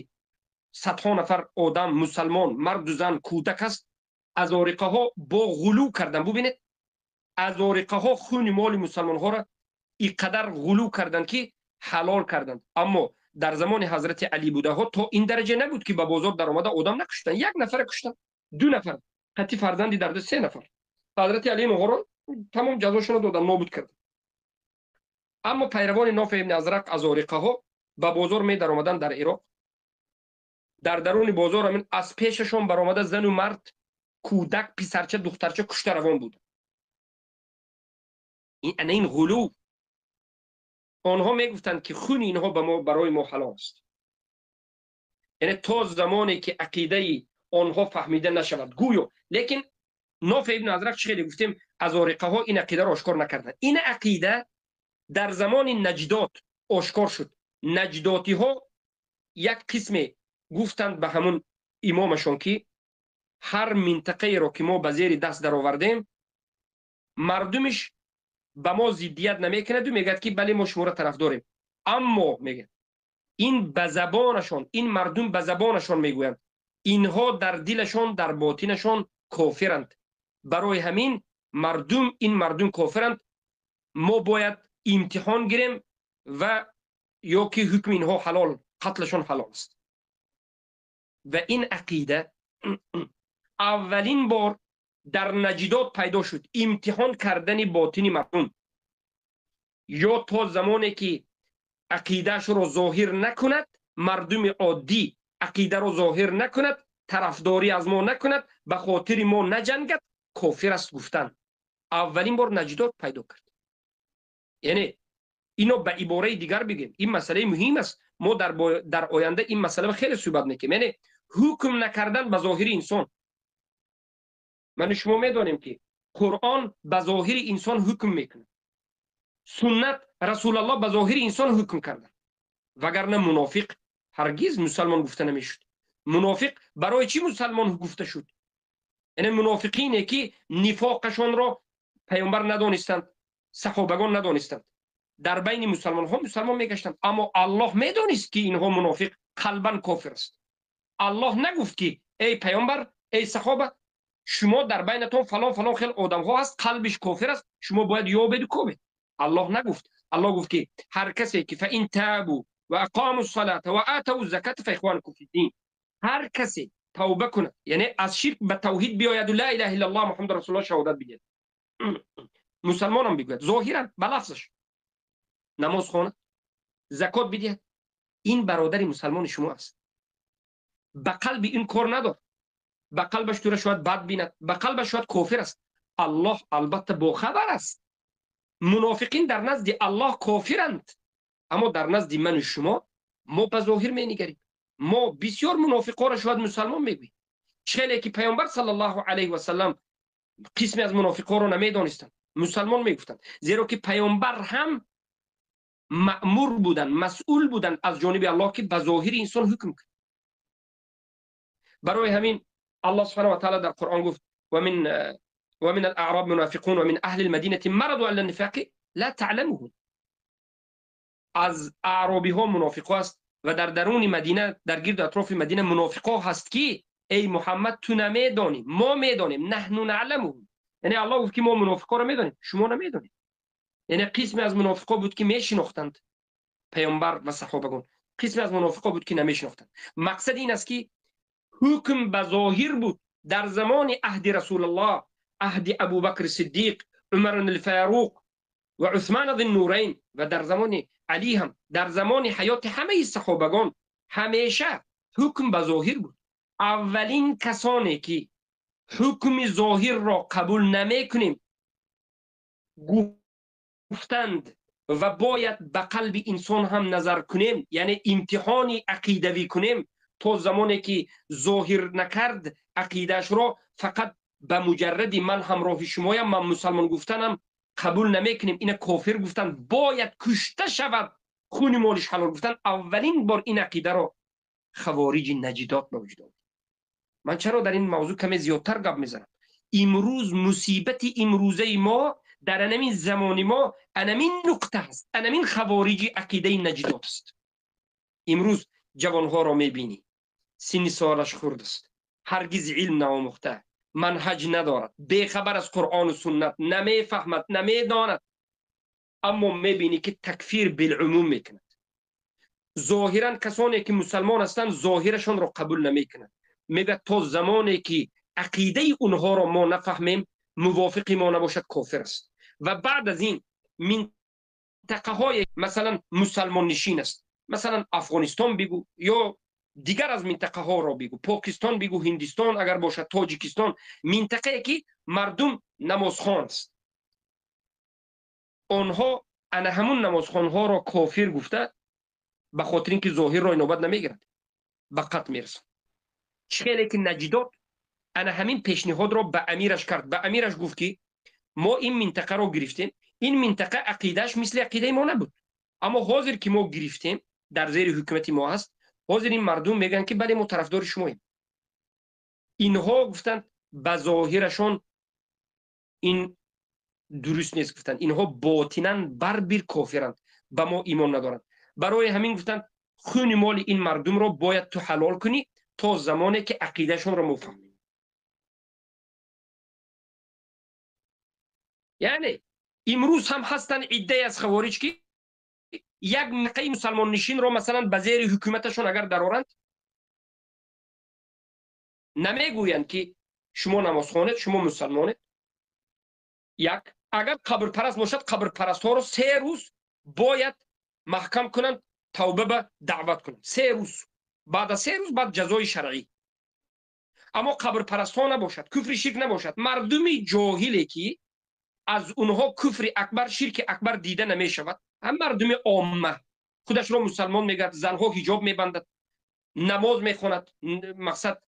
садҳо нафар одам мусалмон, марду зан, кӯдак аст. Азориқаҳо бо ғулӯ кардан, бубинед, азориқаҳо хуни моли мусалмонҳоро ин қадар ғулӯ карданд ки ҳалол карданд. Аммо дар замони ҳазрати Алӣ будаҳо то ин дараҷа набуд ки ба бозор даромада одам накуштанд. Як нафара куштанд, ду нафар, қатъи фарзанди дарда се нафар. Ҳазрати Алӣ инҳоро тамом ҷазошонро доданд, нобуд карданд. Аммо пайравони Нофеъ ибни Азрақ азориқаҳо ба бозор медаромаданд дар Ироқ. Дар даруни бозор ҳамин аз пешашон баромада зану мард, кӯдак, писарча, духтарча кушта равон буд. Ана ин ғулӯ. Онҳо мегуфтанд ки хуни инҳо ба мо, барои мо ҳалол аст. Яъне то замоне ки ақидаи онҳо фаҳмида нашавад гӯё. Лекин Нофеъ ибни Азрақ чӣ хеле гуфтем, азориқаҳо ин ақидаро ошкор накарданд. Ин ақида дар замони наҷдот ошкор шуд. Наҷдотиҳо як қисме гуфтанд ба ҳамун имомашон ки ҳар минтақаеро ки мо ба зери даст даровардем, мардумиш ба мо зиддият намекунаду мегӯяд ки бале, мо шуморо тарафдорем. Аммо мегӯяд ин ба забонашон, ин мардум ба забонашон мегӯянд, инҳо дар дилашон, дар ботинашон кофиранд. Барои ҳамин мардум, ин мардум кофиранд, мо бояд имтиҳон гирем ва ё ки ҳукми инҳо ҳалол, қатлашон ҳалол аст. Ва ин ақида аввалин бор дар наҷдот пайдо шуд, имтиҳон кардани ботини мардум. Ё то замоне ки ақидаашро зоҳир накунад, мардуми оддӣ ақидаро зоҳир накунад, тарафдорӣ аз мо накунад, ба хотири мо наҷангад, кофир аст гуфтан. Аввалин бор наҷдот пайдо кард. Яъне ино ба ибораи дигар бигем, ин масъалаи муҳим аст. Мо дар оянда ин масъала хеле суҳбат мекунем. Яъне ҳукм накардан ба зоҳири инсон. Ман шумо медонем ки Қуръон ба зоҳири инсон ҳукм мекунад, суннат Расулаллоҳ ба зоҳири инсон ҳукм карданд, вагарна мунофиқ ҳаргиз мусалмон гуфта намешуд. Мунофиқ барои чӣ мусалмон гуфта шуд? Яъне мунофиқине ки нифоқашонро паёмбар надонистанд, саҳобагон надонистанд, дар байни мусалмонҳо мусалмон мегаштанд, аммо Аллоҳ медонист ки инҳо мунофиқ, қалбан кофир аст. Аллоҳ нагуфт ки эй паёмбар, эй саҳоба, шумо дар байнатон фалон фалон хел одамҳо ҳаст, қалбиш кофир аст, шумо бояд ёбеду кобед. Аллоҳ нагуфт. Аллоҳ гуфт ки ҳар касе ки фаин табу ва ақому ссалата ва атаву заката фаихванукум фиддин, ҳар касе тавба кунад, яъне аз ширк ба тавҳид биёяду ла илаҳа иллаллоҳ муҳаммад расулуллоҳ шаҳодат бидиҳад, мусалмонам бигӯяд зоҳиран ба лафзаш, намоз хонад, закот бидиҳад, ин бародари мусалмони шумо аст. Ба қалби ин кор надор, ба қалбаш тура шояд бад бинад, ба қалбаш шояд кофир аст. Аллоҳ албатта бохабар аст. Мунофиқин дар назди Аллоҳ кофиранд, аммо дар назди ману шумо мо ба зоҳир менигарем. Мо бисёр мунофиқҳоро шояд мусалмон мегӯем. Хеле ки паёмбар саллаллоҳу алайҳи васаллам қисме аз мунофиқҳоро намедонистанд, мусалмон мегуфтанд, зеро ки паёмбар ҳам маъмур буданд, масъул буданд аз ҷониби Аллоҳ ки ба зоҳири инсон ҳукм кунад. Барои ҳамин Аллоҳ субҳанаҳу ва таъала дар Қуръон гуфт: ومن الأعراب منافقون ومن أهل المدينة مرضوا على النفاق لا تعلمهم. از اعرابی ها منافق است و در درون مدینه، در گرد اطراف مدینه منافق ها هست که ای محمد تو نمیدانی، ما میدانیم، نحن نعلمهم. یعنی الله گفت که ما منافق ها را میدانیم، شما نمیدانید. یعنی قسمی از منافق ها بود که میشناختند پیامبر و صحابگان، قسمی از منافق ها بود که نمیشناختند. مقصد این است که حکم به ظاهر بود در زمان عهد رسول الله، عهد ابوبکر صدیق، عمر الفاروق و عثمان ذی النورین و در زمان علی هم، در زمان حیات همه صحابگان همیشه حکم به ظاهر بود. اولین کسانی که حکم ظاهر را قبول نمیکنیم گفتند و باید به قلب انسان هم نظر کنیم، یعنی امتحان عقیدوی کنیم تا زمانی که ظاهر نکرد عقیدهش را، فقط به مجرد من همراه شمایم، من مسلمان گفتنم قبول نمیکنیم، اینا کافر گفتن، باید کشته شود، خون مالش حلال گفتن. اولین بار این عقیده را خوارج نجدات به وجود آورد. من چرا در این موضوع کمی زیادتر گپ میزنم؟ امروز مصیبت امروزه ما در انمین زمان ما انمین نقطه است، انمین خوارج عقیده نجدات است. امروز جوانها را میبینی سن سالش خرد است، هرگز علم نآموخته، منهج ندارد، بیخبر از قرآن و سنت، نمیفهمد، نمیداند، اما میبینی که تکفیر بالعموم میکند. ظاهرا کسانی که مسلمان هستند ظاهرشان را قبول نمیکنند، میگه تا زمانی که عقیده اونها را ما نفهمیم، موافق ما نباشد، کافر است. و بعد از این منطقه های مثلا مسلمان نشین است، مثلا افغانستان بگو یا دیگر از منطقه ها را بگو، پاکستان بگو، هندستان اگر باشد، تاجیکستان، منطقه که مردم نمازخوان است، آنها انا همون نمازخوان ها را کافر گفته، به خاطر اینکه ظاهر را نوبت نمیگیرند، به قتل میرسند. چه که نجدات انا همین پیشنهاد را به امیرش کرد، به امیرش گفت که ما این منطقه را گرفتیم، این منطقه عقیدهش مثل عقیده ما نبود، اما حاضر که ما گرفتیم در زیر حکومت ما هست، حاضر این مردم میگن که بله ما طرفدار شماییم. اینها گفتند به ظاهرشان این درست نیست، گفتند اینها باطنا بربیر کافرند، به ما ایمان ندارند. برای همین گفتند خون مال این مردم را باید تو حلال کنی تا زمانی که عقیدهشان را مفهمیم. یعنی امروز هم هستند عده از خوارج که یک منطقه مسلمان نشین را مثلا به زیر حکومتشون اگر درارند، نمیگویند که شما نماز خوانید، شما مسلمانید. یک، اگر قبر پرست باشد، قبر پرست ها رو 3 روز باید محکم کنند، توبه به دعوت کنند، 3 روز. بعد از 3 روز بعد جزای شرعی. اما قبر پرست ها نباشد، کفر شرک نباشد، مردمی جاهلی که از اونها کفر اکبر، شرک اکبر دیده نمی شود، هم مردم عامه خودش را مسلمان میگرد، زنها حجاب میبندد، نماز میخواند، مقصد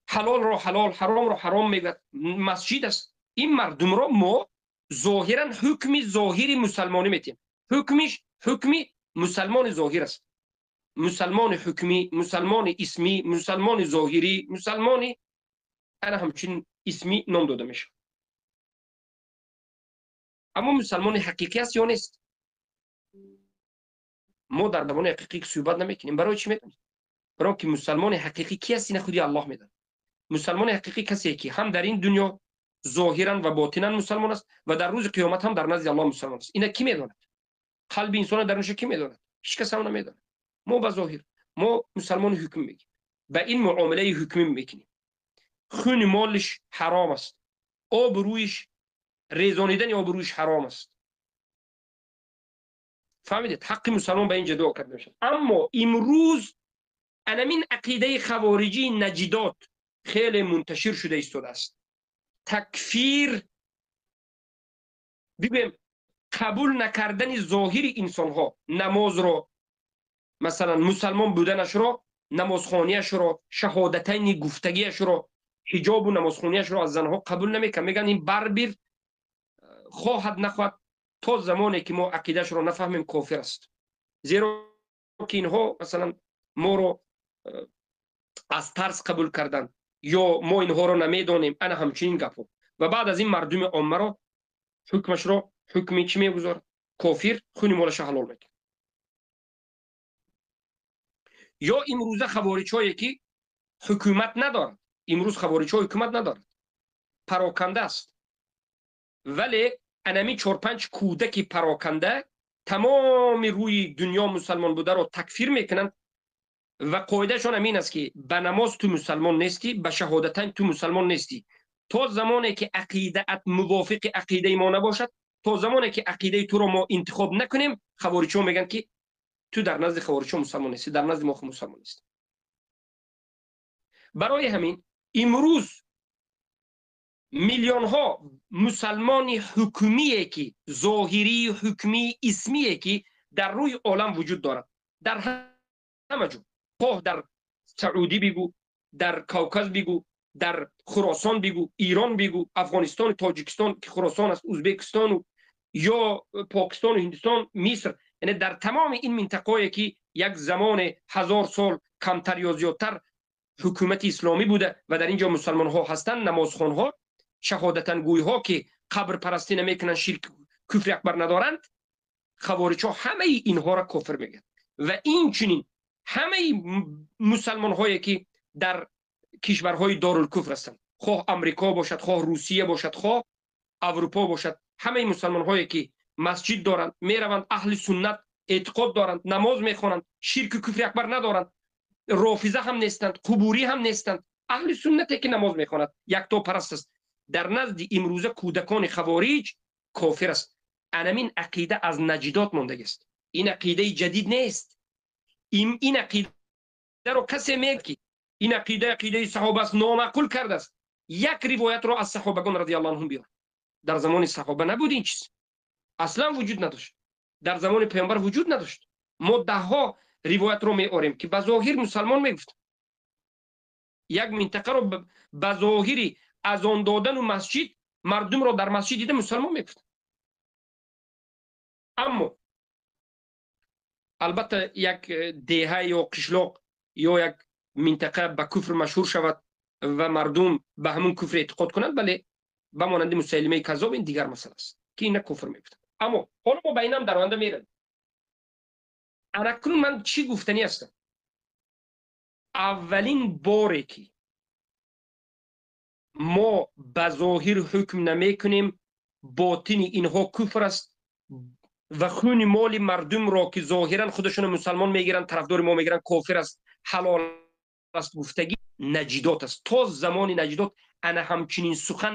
حلال را حلال، حرام را حرام میگرد، مسجد است. این مردم را ما ظاهرا حکم ظاهری مسلمانی میتیم، حکمش حکم مسلمان ظاهر است. Мусалмони ҳукмӣ, мусалмони исмӣ, мусалмони зоҳирӣ, мусалмони ана ҳамчунин исмӣ ном дода мешавад. Аммо мусалмони ҳақиқӣ аст ё нест? Мо дар забони ҳақиқӣ суҳбат намекунем. Барои чӣ медонед? Барои ки мусалмони ҳақиқӣ ки аст, ина худи Аллоҳ медонад. Мусалмони ҳақиқӣ касе ки ҳам дар ин дунё зоҳиран ва ботинан мусалмон аст ва дар рӯзи қиёмат ҳам дар назди Аллоҳ мусалмон аст. Ина кӣ медонад? Қалби инсона дарунша кӣ медонад? Ҳеҷ кас ҳам намедонад. Мо ба зоҳир, мо мусалмони ҳукм мегیم. Ба ин муомилаи ҳукмӣ мекунем. Хуни молиш ҳаром аст. Обрӯиш, резонидани обрӯиш ҳаром аст. Фаҳмидед? Ҳаққи мусалмон ба ин ҷудо карда мешавад. Аммо имрӯз анамин ақидаи хавориҷии наҷидот хеле мунташир шуда истодааст. Такфир, бигӯем, қабул накардани зоҳири инсонҳо, намозро, масалан, мусалмон буданашро, намозхонияшро, шаҳодатайни гуфтагиашро, ҳиҷобу намозхонияшро аз занҳо қабул намекунанд. Мегӯянд ин барбир хоҳад нахоҳад то замоне ки мо ақидаашро нафаҳмем кофир аст. Зеро ки инҳо масалан моро аз тарс қабул карданд ё мо инҳоро намедонем, ана ҳамчунин гапҳо. Ва баъд аз ин мардуми оммаро ҳукмашро ҳукми чӣ мегузорад? Кофир, хуни молаша ҳалол мекунад. Ё имрӯза хавориҷҳое ки ҳукумат надорад, имрӯз хавориҷҳо ҳукумат надорад, пароканда аст. Вале анами 4-5 кӯдаки пароканда тамоми рӯи дунё мусалмон бударо такфир мекунанд ва қоидаашон ҳамин аст ки ба намоз ту мусалмон нестӣ, ба шаҳодатайн ту мусалмон нестӣ. То замоне ки ақидаат мувофиқи ақидаи мо набошад, то замоне ки ақидаи туро мо интихоб накунем, хавориҷҳо мегӯянд ки ту дар назди хавориҷҳо мусалмон нестӣ, дар назди мо мусалмон нестӣ. Барои ҳамин имрӯз миллионҳо мусалмони ҳукмие ки зоҳирии ҳукмии исмие ки дар рӯи олам вуҷуд дорад, дар ҳама ҷо, хоҳ дар Саудӣ бигӯ, дар Кавказ бигӯ, дар Хуросон бигӯ, Ирон бигӯ, Афғонистон, Тоҷикистон ки Хуросон аст, Ӯзбекистону ё Покистону Ҳиндустон, Миср, яъне дар тамоми ин минтақое ки як замоне 1000 сол камтар ё зиёдтар ҳукумати исломӣ буда ва дар ин ҷо мусалмонҳо ҳастанд, намозхонҳо, шаҳодатангӯйҳо ки қабрпарастӣ намекунанд, ширк, куфри акбар надоранд, хавориҷҳо ҳамаи инҳоро кофир мегӯянд. Ва инчунин ҳамаи мусалмонҳое ки дар кишварҳои дорулкуфр ҳастанд, хоҳ Амрико бошад, хоҳ Русия бошад, хоҳ Аврупо бошад, ҳамаи мусалмонҳое ки масҷид доранд, мераванд, аҳли суннат эътиқод доранд, намоз мехонанд, ширку куфри акбар надоранд, рофиза ҳам нестанд, қубурӣ ҳам нестанд, аҳли суннате ки намоз мехонад, яктопараст аст, дар назди имрӯза кӯдакони хавориҷ кофир аст. Анамин ақида аз наҷидот мондагист. Ин ақидаи ҷадид нест. Ин ақидаро касе мегӯяд ки ин ақида ақидаи саҳоба аст, номаъқул кардааст. Як ривоятро аз саҳобагон радиаллоҳу анҳум биёр. Дар замони саҳоба набуд ин чиз, аслан вуҷуд надошт. Дар замони паёмбар вуҷуд надошт. Мо даҳҳо ривоятро меорем ки ба зоҳир мусалмон мегуфт. Як минтақаро ба зоҳири азон додану масҷид, мардумро дар масҷид дида мусалмон мегуфт. Аммо албатта як деҳа ё қишлоқ ё як минтақа ба куфр машҳур шавад ва мардум ба ҳамун куфр эътиқод кунанд, бале, ба монанди Мусайлимаи Каззоб ин дигар масъала аст ки ина куфр мегуфтанд. Аммо ҳоло мо ба инам дар оянда меравем. Анакнун ман чӣ гуфтанӣ ҳастам? Аввалин боре ки мо ба зоҳир ҳукм намекунем, ботини инҳо куфр аст ва хуни моли мардумро ки зоҳиран худашонро мусалмон мегиранд, тарафдори мо мегиранд, кофир аст, ҳалол аст гуфтагӣ наҷидот аст. То замони наҷидот ана ҳамчунин сухан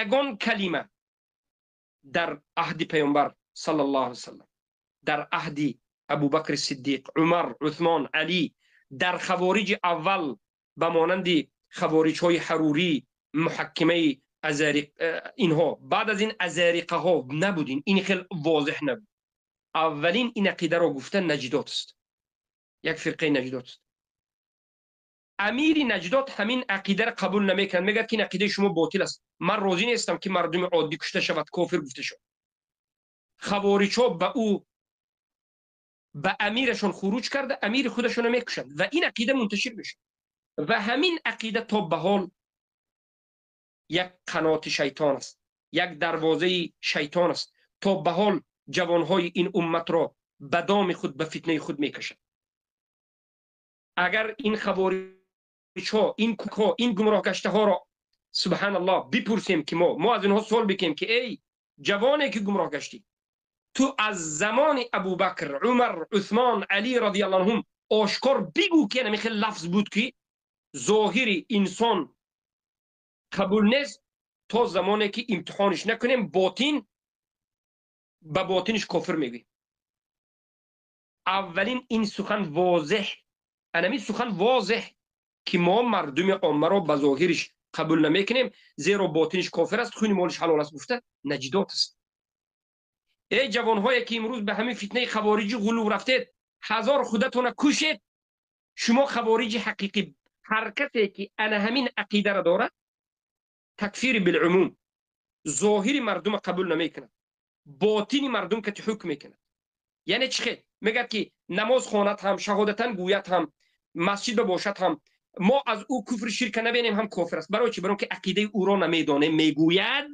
ягон калима дар аҳди паёмбар саллаллоҳу алайҳи васаллам, дар аҳди Абубакри Сиддиқ, Умар, Усмон, Алӣ, дар хавориҷи аввал ба монанди хавориҷҳои ҳарурӣ, муҳаккимаи инҳо, баъд аз ин азариқаҳо набуд, ин хел возеҳ набуд. Аввалин ин ақидаро гуфта наҷидот аст, як фирқаи наҷидот аст. Амири наҷдот ҳамин ақидаро қабул намекунад, мегӯяд ки ин ақидаи шумо ботил аст, ман розӣ нестам ки мардуми оддӣ кушта шавад, кофир гуфта шавад. Хавориҷҳо ба ӯ ба амирашон хуруҷ карда, амири худашонро мекушанд ва ин ақида мунташир мешавад. Ва ҳамин ақида то ба ҳол як қаноти шайтон аст, як дарвозаи шайтон аст. То ба ҳол ҷавонҳои ин умматро ба доми худ, ба фитнаи худ мекашад. Агар ин хавориҷҳо, ин кукҳо, ин гумроҳгаштаҳоро субҳаналлоҳ бипурсем, ки мо аз инҳо суол бикунем, ки эй ҷавоне ки гумроҳ гаштӣ, ту аз замони Абубакр, Умар, Усмон, Алӣ радиаллоҳу анҳум ошкор бигӯ, ки ҳамин хел лафз буд, ки зоҳири инсон қабул нест то замоне ки имтиҳониш накунем, ботин ба ботиниш кофир мегӯем. Аввалин ин сухан возеҳ, анамин сухан возеҳ, ки мо мардуми оммаро ба зоҳириш қабул намекунем, зеро ботиниш кофир аст, хуни молиш ҳалол аст, гуфта наҷдот аст. Эй ҷавонҳое ки имрӯз ба ҳамин фитнаи хавориҷӣ ғулув рафтед, ҳазор худатона кушед, шумо хавориҷи ҳақиқӣ. Ҳар касе ки ана ҳамин ақидаро дорад, такфири билумум, зоҳири мардума қабул намекунад, ботини мардум кати ҳукм мекунад. Яъне чӣ хел? Мегӯяд, ки намоз хонад ҳам, шаҳодатан гӯяд ҳам, масҷид бошад ҳам, мо аз ӯ куфри ширка набинем, ҳам кофир аст. Барои чӣ? Барои ки ақидаи ӯро намедонем. Мегӯяд,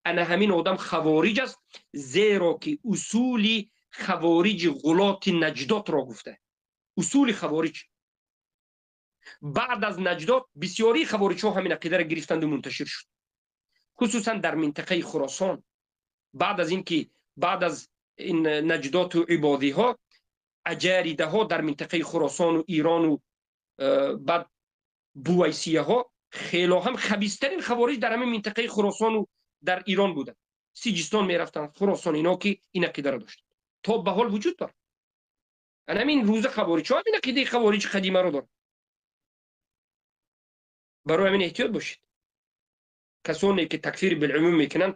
ана ҳамин одам хавориҷ аст, зеро ки усули хавориҷи ғулоти наҷдотро гуфта. Усули хавориҷ баъд аз наҷдот бисёрии хавориҷҳо ҳамин ақидаро гирифтанду мунташир шуд, хусусан дар минтақаи Хуросон. Баъд аз ин ки баъд аз ин наҷдоту ибодиҳо, аҷаридаҳо дар минтақаи Хуросону Ирону баъд бувайсияҳо, хело ҳам хабистарин хавориҷ дар ҳамин минтақаи Хуросону дар Ирон буданд. Сиҷистон мерафтанд, Хуросон, ино ки ин ақидаро доштанд, то ба ҳол вуҷуд дорад. Ана ҳамин рӯза хавориҷҳо ҳамин ақидаи хавориҷи қадимаро доранд. Барои ҳамин эҳтиёт бошед. Касоне ки такфир билумум мекунанд,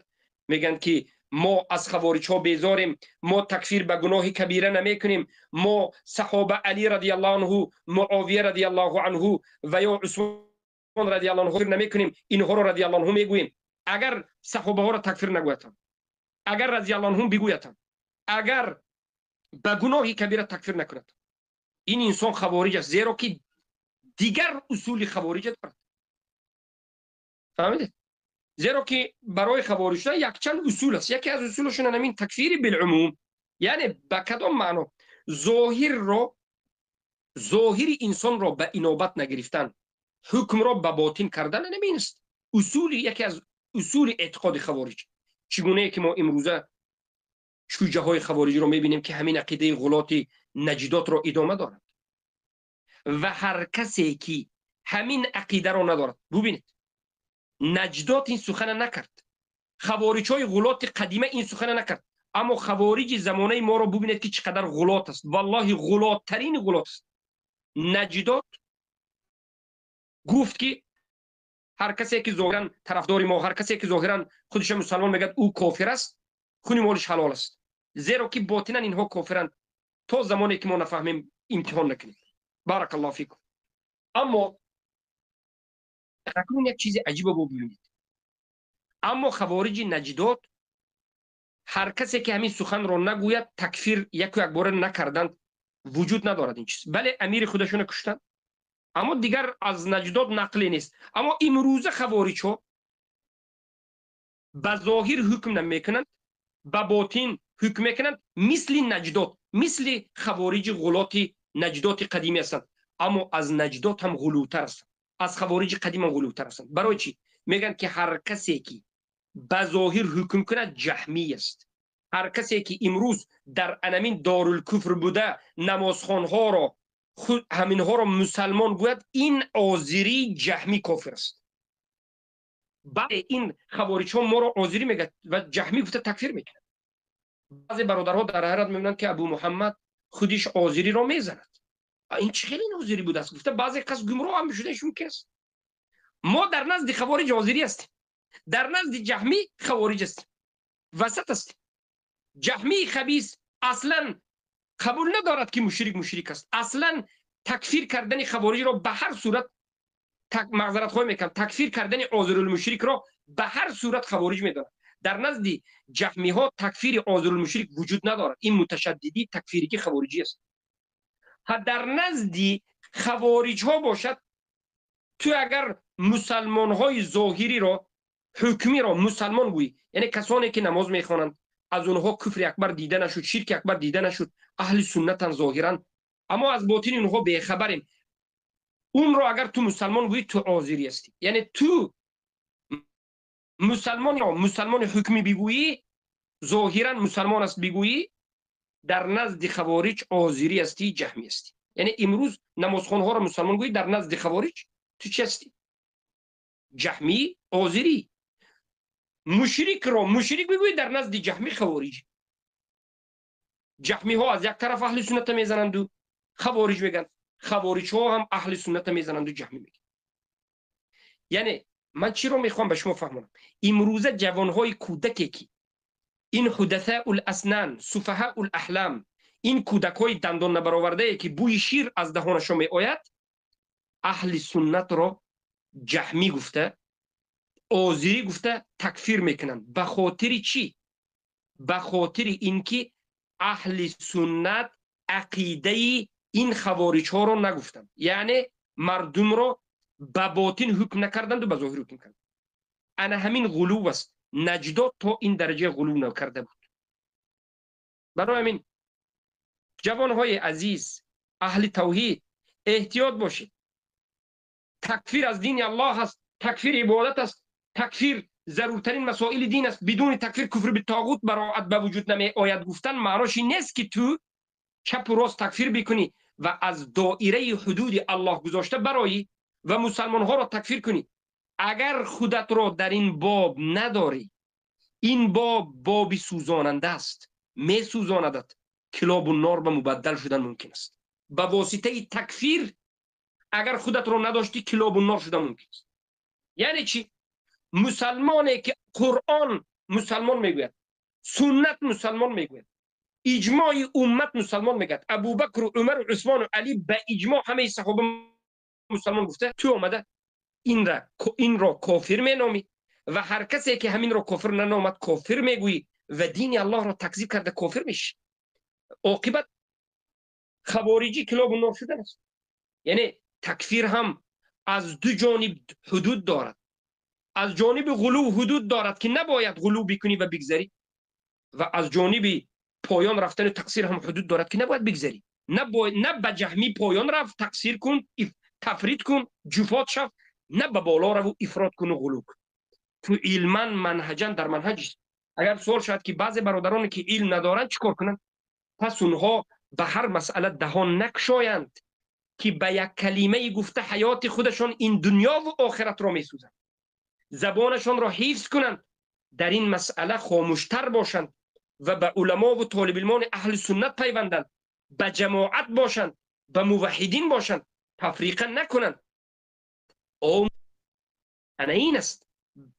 мегӯянд, ки мо аз хавориҷҳо безорем, мо такфир ба гуноҳи кабира намекунем, мо саҳоба Али радиаллоҳу анҳу, Муовия радиаллоҳу анҳу ва ё Усмон радиаллоҳу анҳу намекунем, инҳоро радиаллоҳу анҳу мегӯем. Агар саҳобаҳоро такфир нагӯятам, агар радиаллоҳу анҳум бигӯятам, агар ба гуноҳи кабира такфир накунад, ин инсон хавориҷ аст, зеро ки дигар усули хавориҷа дорад. Фаҳмидед? Зеро ки барои хавориҷ якчанд усул аст. Яке аз усулашон ҳамин такфири билумум. Яъне ба кадом маъно? Зоҳирро, зоҳири инсонро ба инобат нагирифтан, ҳукмро ба ботин кардан, ҳамин аст усули, яке аз усули эътиқоди хавориҷ. Чӣ гунае ки мо имрӯза шуҷаҳои хавориҷро мебинем, ки ҳамин ақидаи ғулоти наҷдотро идома дорад. Ва ҳар касе ки ҳамин ақидаро надорад, бубинед, наҷдот ин сухана накард, хавориҷҳои ғулоти қадима ин сухана накард, аммо хавориҷи замонаи моро бубинед, ки чӣ қадар ғулот аст. Валлоҳи, ғулоттарини ғулот аст. Наҷдот гуфт, ки ҳар касе ки зоҳиран тарафдори мо, ҳар касе ки зоҳиран худша мусалмон мегӯяд, ӯ кофир аст, хуни молиш ҳалол аст, зеро ки ботинан инҳо кофиранд, то замоне ки мо нафаҳмем, имтиҳон накунем. Баракаллоҳу фикум. Аммо акнун як чизи аҷиба бубинед. Аммо хавориҷи наҷдот ҳар касе ки ҳамин суханро нагӯяд, такфир яку якбора накарданд, вуҷуд надорад ин чиз. Бале, амири худашонро куштанд, аммо дигар аз наҷдот нақле нест. Аммо имрӯза хавориҷҳо ба зоҳир ҳукм намекунанд, ба ботин ҳукм мекунанд, мисли наҷдот, мисли хавориҷи ғулоти наҷдоти қадимӣ ҳастанд, аммо аз наҷдот ҳам ғулувтар ҳастанд, аз хавориҷи қадим ҳам ғулувтар ҳастанд. Барои чӣ? Мегӯянд, ки ҳар касе ки ба зоҳир ҳукм кунад, ҷаҳмӣ аст. Ҳар касе ки имрӯз дар анамин дорулкуфр буда, намозхонҳоро, ҳаминҳоро мусалмон гӯяд, ин озирӣ ҷаҳмӣ кофир аст. Баъзе ин хавориҷҳо моро озирӣ мегӯяд ва ҷаҳмӣ гуфта такфир мекунад. Баъзе бародарҳо дар ҳайрат мебинанд, ки Абу Муҳаммад худиш озириро мезанад, ин чӣ хеле озирӣ будааст гуфта, баъзе кас гумроҳ ҳам шудааш мумкин аст. Мо дар назди хавориҷ озирӣ ҳастем, дар назди ҷаҳмӣ хавориҷ ҳастем, васат ҳастем. Ҷаҳмии хабис аслан қабул надорад, ки мушрик мушрик аст. Аслан такфир кардани хавориҷро ба ҳар сурат, маъзаратхоҳӣ мекунам, такфир кардани озирулмушрикро ба ҳар сурат хавориҷ медонад. Дар назди ҷаҳмиҳо такфири озирулмушрик вуҷуд надорад. Ин муташаддидӣ такфири хавориҷӣ аст. Ҳа, дар назди хавориҷҳо бошад, ту агар мусалмонҳои зоҳириро, ҳукмиро мусалмон гӯӣ, яъне касоне ки намоз мехонанд, аз онҳо куфри акбар дида нашуд, ширки акбар дида нашуд, аҳли суннатан зоҳиран, аммо аз ботини онҳо бехабарем, онро агар ту мусалмон гӯӣ, ту озирӣ ҳастӣ. Яъне ту мусалмонро мусалмони ҳукмӣ бигӯӣ, зоҳиран мусалмон аст бигӯӣ, дар назди хавориҷ озирӣ ҳастӣ, ҷаҳмӣ ҳастӣ. Яъне имрӯз намозхонҳоро мусалмон гӯӣ, дар назди хавориҷ ту чӣ ҳастӣ? Ҷаҳмӣ, озирӣ. Мушрикро мушрик бигӯӣ, дар назди ҷаҳмӣ хавориҷ. Ҷаҳмиҳо аз як тараф аҳли сунната мезананду хавориҷ мегӯянд, хавориҷҳо ҳам аҳли сунната мезананду ҷаҳмӣ мегӯянд. Яъне ман чиро мехоҳам ба шумо фаҳмонам? Имрӯза ҷавонҳои кӯдаке ки ин ҳудасаул аснан, суфаҳаул аҳлам, ин кӯдакҳои дандон набаровардае ки бӯи шир аз даҳонашон меояд, аҳли суннатро ҷаҳмӣ гуфта, озирӣ гуфта такфир мекунанд. Ба хотири чӣ? Ба хотири ин ки аҳли суннат ақидаи ин хавориҷҳоро нагуфтанд, яъне мардумро ба ботин ҳукм накарданду ба зоҳир ҳукм карданд. Ана ҳамин ғулув аст. Наҷдод то ин дараҷа ғулув накарда буд. Барои ҳамин ҷавонҳои азиз, аҳли тавҳид, эҳтиёт бошед. Такфир аз дини Аллоҳ аст, такфир ибодат аст, такфир заруртарин масоили дин аст. Бидуни такфир куфр битоғут бароат ба вуҷуд намеояд гуфтан маънош ин нест ки ту чапу рост такфир бикунӣ ва аз доираи ҳудуди Аллоҳ гузошта бароӣ ва мусалмонҳоро такфир кунӣ. Агар худатро дар ин боб надорӣ, ин боб боби сӯзонанда аст, месӯзонадат, килобу нор ба мубаддал шудан мумкин аст. Ба воситаи такфир агар худатро надоштӣ, килобу нор шудан мумкин аст. Яъне чӣ? Мусалмоне ки Қуръон мусалмон мегӯяд, суннат мусалмон мегӯяд, иҷмои уммат мусалмон мегӯяд, Абубакру Умару Усмону Али ба иҷмоъ ҳамаи саҳоба мусалмон гуфта, ту омада инро кофир меномӣ ва ҳар касе ки ҳаминро кофир наномад, кофир мегӯӣ ва дини Аллоҳро такзиб карда кофир мешӣ. Оқибат хавориҷӣ килобу нор шудан аст. Яъне такфир ҳам аз ду ҷониб ҳудуд дорад. Аз ҷониби ғулув ҳудуд дорад ки набояд ғулув бикунӣ ва бигзарӣ, ва аз ҷониби поён рафтани тақсир ҳам ҳудуд дорад ки набояд бигзарӣ. На ба ҷаҳмӣ поён рафт, тақсир кун, тафрид кун, ҷуфот шав, на ба боло раву ифрод куну ғулув кун. Ту илман манҳаҷан дар манҳаҷ. Агар суол шавад ки баъзе бародароне ки илм надоранд чӣ кор кунанд, пас онҳо ба ҳар масъала даҳон накшоянд ки ба як калимаи гуфта ҳаёти худашон ин дунёву охиратро месӯзанд. Забонашонро ҳифз кунанд, дар ин масъала хомӯштар бошанд ва ба уламову толибилмони аҳли суннат пайванданд, ба ҷамоат бошанд, ба муваҳҳидин бошанд, тафриқа накунанд. Ана ин аст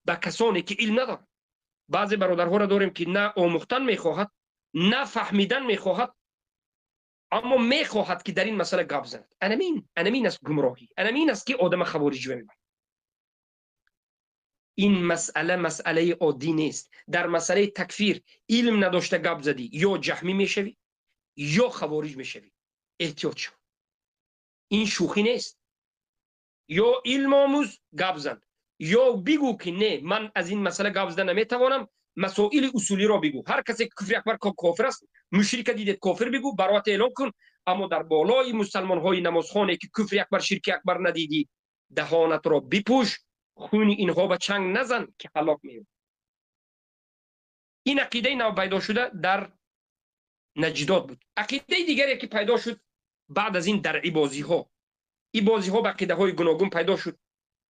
ба касоне ки илм надоранд. Баъзе бародарҳоро дорем ки на омӯхтан мехоҳад, на фаҳмидан мехоҳад, аммо мехоҳад ки дар ин масъала гап занад. Анамин аст гумроҳӣ, анамин аст ки одама хавориҷ мебарад. Ин масъала масъалаи оддӣ нест. Дар масъалаи такфир илм надошта гап задӣ, ё ҷаҳмӣ мешавӣ, ё хавориҷ мешавӣ. Эҳтиёт шав, ин шӯхӣ нест. Ё илм омӯз, гап зан, ё бигӯ ки не, ман аз ин масъала гап зада наметавонам, масоили усулиро бигӯ. Ҳар касе ки куфри акбар кофир аст, мушрика дидед кофир бигӯ, бароат эълон кун, аммо дар болои мусалмонҳои намозхоне ки куфри акбар, ширки акбар надидӣ, даҳонатро бипӯш, хуни инҳо ба чанг назан ки ҳалок меёбӣ. Ин ақидаи нав пайдо шуда дар наҷдод буд. Ақидаи дигаре ки пайдо шуд баъд аз ин дар ибозиҳо. Ибозиҳо ба ақидаҳои гуногун пайдо шуд.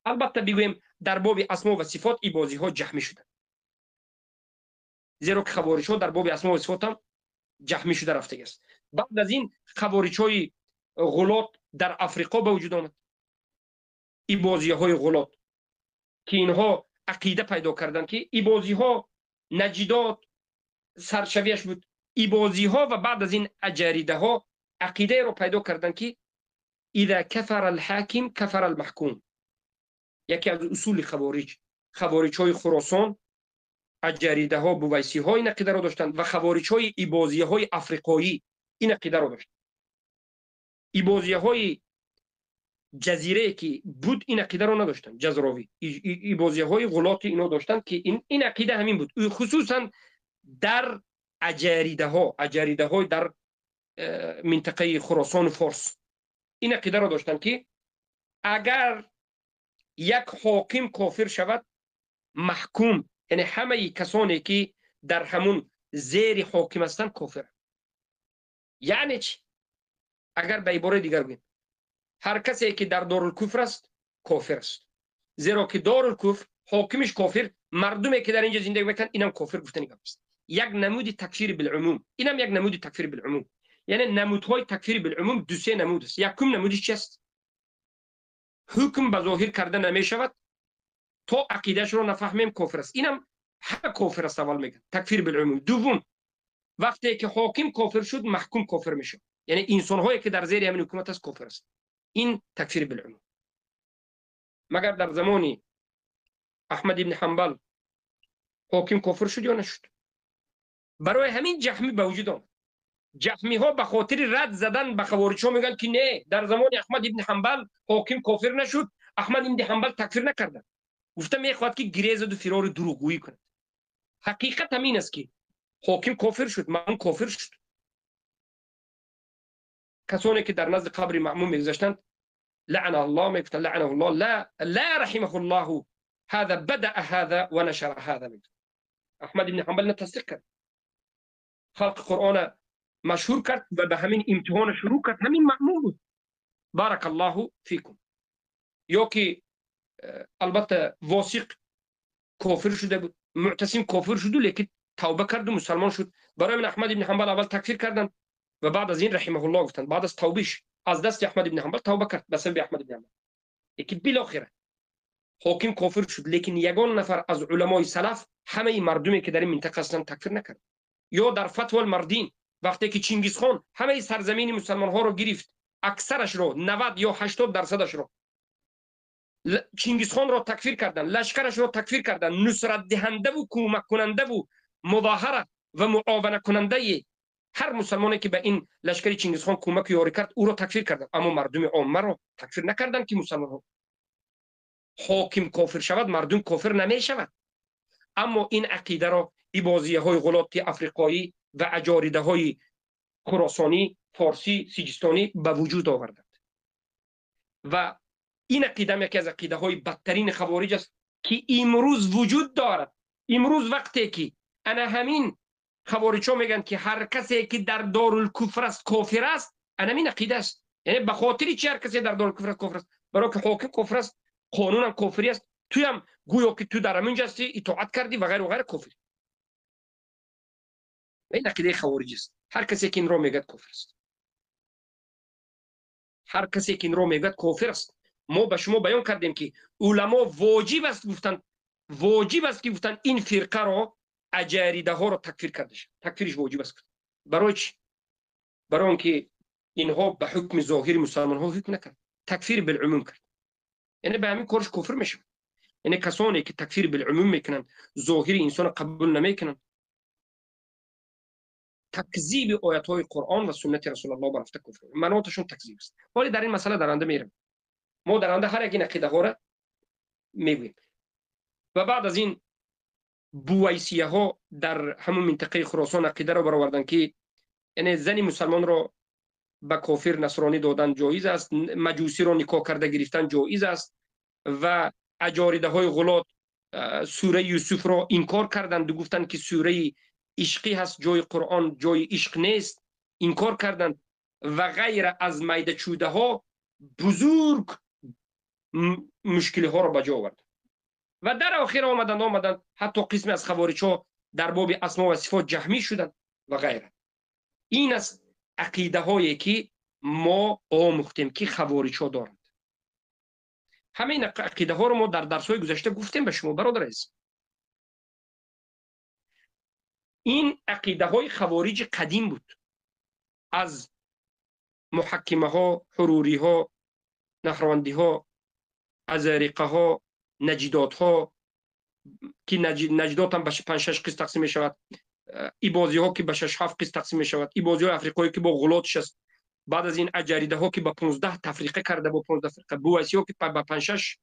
Албатта бигӯем дар боби асмо ва сифот ибозиҳо ҷаҳмӣ шуданд, зеро ки хавориҷҳо дар боби асмо ва сифот ҳам ҷаҳмӣ шуда рафтагиаст. Баъд аз ин хавориҷҳои ғулот дар Африқо ба вуҷуд омад, ибозиҳои ғулот ки инҳо ақида пайдо карданд ки ибозиҳо наҷидот саршавияш буд. Ибозиҳо ва баъд аз ин аҷаридаҳо ақидаеро пайдо карданд ки إذا كفر الحاكم كفر المحكوم. یکی از اصول خواریج، خواریج‌های خراسان аҷаридаҳо, бувайсиҳо ин ақидаро доштанд ва хавориҷҳои ибозияҳои африқоӣ ин ақидаро доштанд. Ибозияҳои ҷазирае ки буд ин ақидаро надоштанд, ҷазровӣ. Ибозияҳои ғулоти ино доштанд ки ин ақида ҳамин буд. Хусусан дар аҷаридаҳо, аҷаридаҳои дар минтақаи Хуросон форс ин ақидаро доштанд ки агар як ҳоким кофир шавад, маҳкум, яъне ҳамаи касоне ки дар ҳамун зери ҳоким ҳастанд кофир. Яъне чӣ? Агар ба ибораи дигар гӯем, ҳар касе ки дар дорулкуфр аст кофир аст, зеро ки дорулкуфр ҳокимиш кофир, мардуме ки дар инҷо зиндагӣ мекунанд инам кофир гуфтани гап аст. Як намуди такфири билумум, инам як намуди такфири билумум. Яъне намудҳои такфири билумум ду се намуд аст. Якум намудиш чи аст? Ҳукм ба зоҳир карда намешавад то ақидаашро нафаҳмем кофир аст. Инам ҳама кофир аст аввал мегӯянд, такфир билумум. Дуввум, вақте ки ҳоким кофир шуд, маҳкум кофир мешавад. Яъне инсонҳое ки дар зери ҳамин ҳукумат аст кофир аст. Ин такфир билумум. Магар дар замони Аҳмад ибни Ҳанбал ҳоким кофир шуд ё нашуд? Барои ҳамин ҷаҳмӣ ба вуҷуд омад. Ҷаҳмиҳо ба хотири рад задан ба хавориҷҳо мегӯянд ки не, дар замони Аҳмад ибни Ҳанбал ҳоким кофир нашуд, Аҳмад ибни Ҳанбал такфир накарданд. Гуфта мехоҳад ки гирезаду фирори дурӯғгӯӣ кунад. Ҳақиқат ҳамин аст ки ҳоким кофир шуд, маъмум кофир шуд. Касоне ки дар назди қабри маъмум мегузаштанд лаъна Аллоҳ мегуфтанд, лаънаҳу Аллоҳ, ла раҳимаҳу Аллоҳу, ҳаза бадаъа ҳаза ва нашара ҳаза мегуфтанд. Аҳмад ибни Ҳанбал на тасдиқ кард, халқи Қуръона машҳур кард ва ба ҳамин имтиҳона шурӯъ кард. Ҳамин маъмум буд. Барака Аллоҳу фикум. Ё ки албатта Восиқ кофир шуда буд, Муътасим кофир шуду, лекин тавба карду мусалмон шуд. Барои ҳамин Аҳмад ибни Ҳанбал аввал такфир карданд ва баъд аз ин раҳимаҳуллоҳ гуфтанд. Баъд аз тавбиш аз дасти Аҳмад ибни Ҳанбал тавба кард ба сабаби Аҳмад ибни Ҳанбал. Лекин билохира ҳоким кофир шуд, лекин ягон нафар аз уламои салаф ҳамаи мардуме ки дар ин минтақа ҳастанд такфир накард. Ё дар фатвал мардин вақте ки Чингизхон ҳамаи сарзамини мусалмонҳоро гирифт, аксарашро 90 ё 80 дарсадашро Чингизхонро такфир карданд, лашкарашро такфир карданд, нусратдиҳандаву кӯмаккунандаву мудоҳара ва муованакунандаи ҳар мусалмоне ки ба ин лашкари Чингизхон кӯмаку ёрӣ кард, ӯро такфир карданд. Аммо мардуми оммаро такфир накарданд ки мусалмонҳо. Ҳоким кофир шавад, мардум кофир намешавад. Аммо ин ақидаро ибозияҳои ғулоти африқоӣ ва аҷоридаҳои хуросонӣ, форсӣ, сиҷистонӣ ба вуҷуд оварданд. Ва ин ақида яке аз ақидаҳои бадтарини хавориҷ аст ки имрӯз вуҷуд дорад. Имрӯз вақте ки ана ҳамин хавориҷҳо мегӯянд ки ҳар касе ки дар дорулкуфр аст кофир аст, ана ҳамин ақида аст. Яъне ба хотири чи ҳар касе дар дорулкуфр аст кофир аст? Барои ки ҳоким кофир аст, қонунам кофирӣ аст, туям гӯё ки ту дар ҳамин ҷо ҳастӣ, итоат кардӣ ва ғайру ғайра кофир. Ин ақидаи хавориҷ аст. Ҳар касе ки инро мегӯяд кофир аст. Ҳар касе ки инро мегӯяд кофир аст. Мо ба шумо баён кардем ки уламо воҷиб аст гуфтанд, воҷиб аст ки гуфтанд ин фирқаро, аҷаридаҳоро такфир карда шавад. Такфириш воҷиб аст. Барои чӣ? Барои он ки инҳо ба ҳукми зоҳири мусалмонҳо ҳукм накард, такфир билумум кард. Яъне ба ҳамин корш кофир мешавад. Яъне касоне ки такфир билумум мекунанд, зоҳири инсонро қабул намекунанд, такзиби оятҳои Қуръон ва суннати Расулуллоҳ барафта кофир. Маъноташон такзиб аст. Вале дар ин масъала даранда меравем. Мо даранда ҳар як ин ақидаҳоро мегӯем. Ва баъд аз ин бувайсияҳо дар ҳамун минтақаи Хуросон ақидаро бароварданд ки яъне зани мусалмонро ба кофир насронӣ додан ҷоиз аст, маҷусиро никоҳ карда гирифтан ҷоиз аст ва аҷоридаҳои ғулот сураи Юсуфро инкор карданд, гуфтанд ки сураи ишқӣ ҳаст, ҷои Қуръон ҷои ишқ нест, инкор карданд ва ғайра аз майдачӯдаҳо бузург мушкилиҳоро ба ҷо оварданд. Ва дар охир омаданд ҳатто қисме аз хавориҷҳо дар боби асмо ва сифот ҷаҳмӣ шуданд ва ғайра. Ин аст ақидаҳое ки мо омӯхтем ки хавориҷҳо доранд. Ҳамаи ин ақидаҳоро мо дар дарсҳои гузашта гуфтем ба шумо, бародар азиз. Ин ақидаҳои хавориҷи қадим буд. Аз муҳаккимаҳо, ҳуруриҳо, наҳравандиҳо, азариқаҳо, наҷидотҳо, ки наҷдот ҳам ба 5-6 қисм тақсим мешавад, ибозиҳо ки ба 6-7 қисм тақсим мешавад, ибозиҳои африқоӣ ки бо ғулотш аст, баъд аз ин аҷаридаҳо ки ба 15 тафриқа карда, бо 15 фирқа, бувайсиҳо ки ба 5-6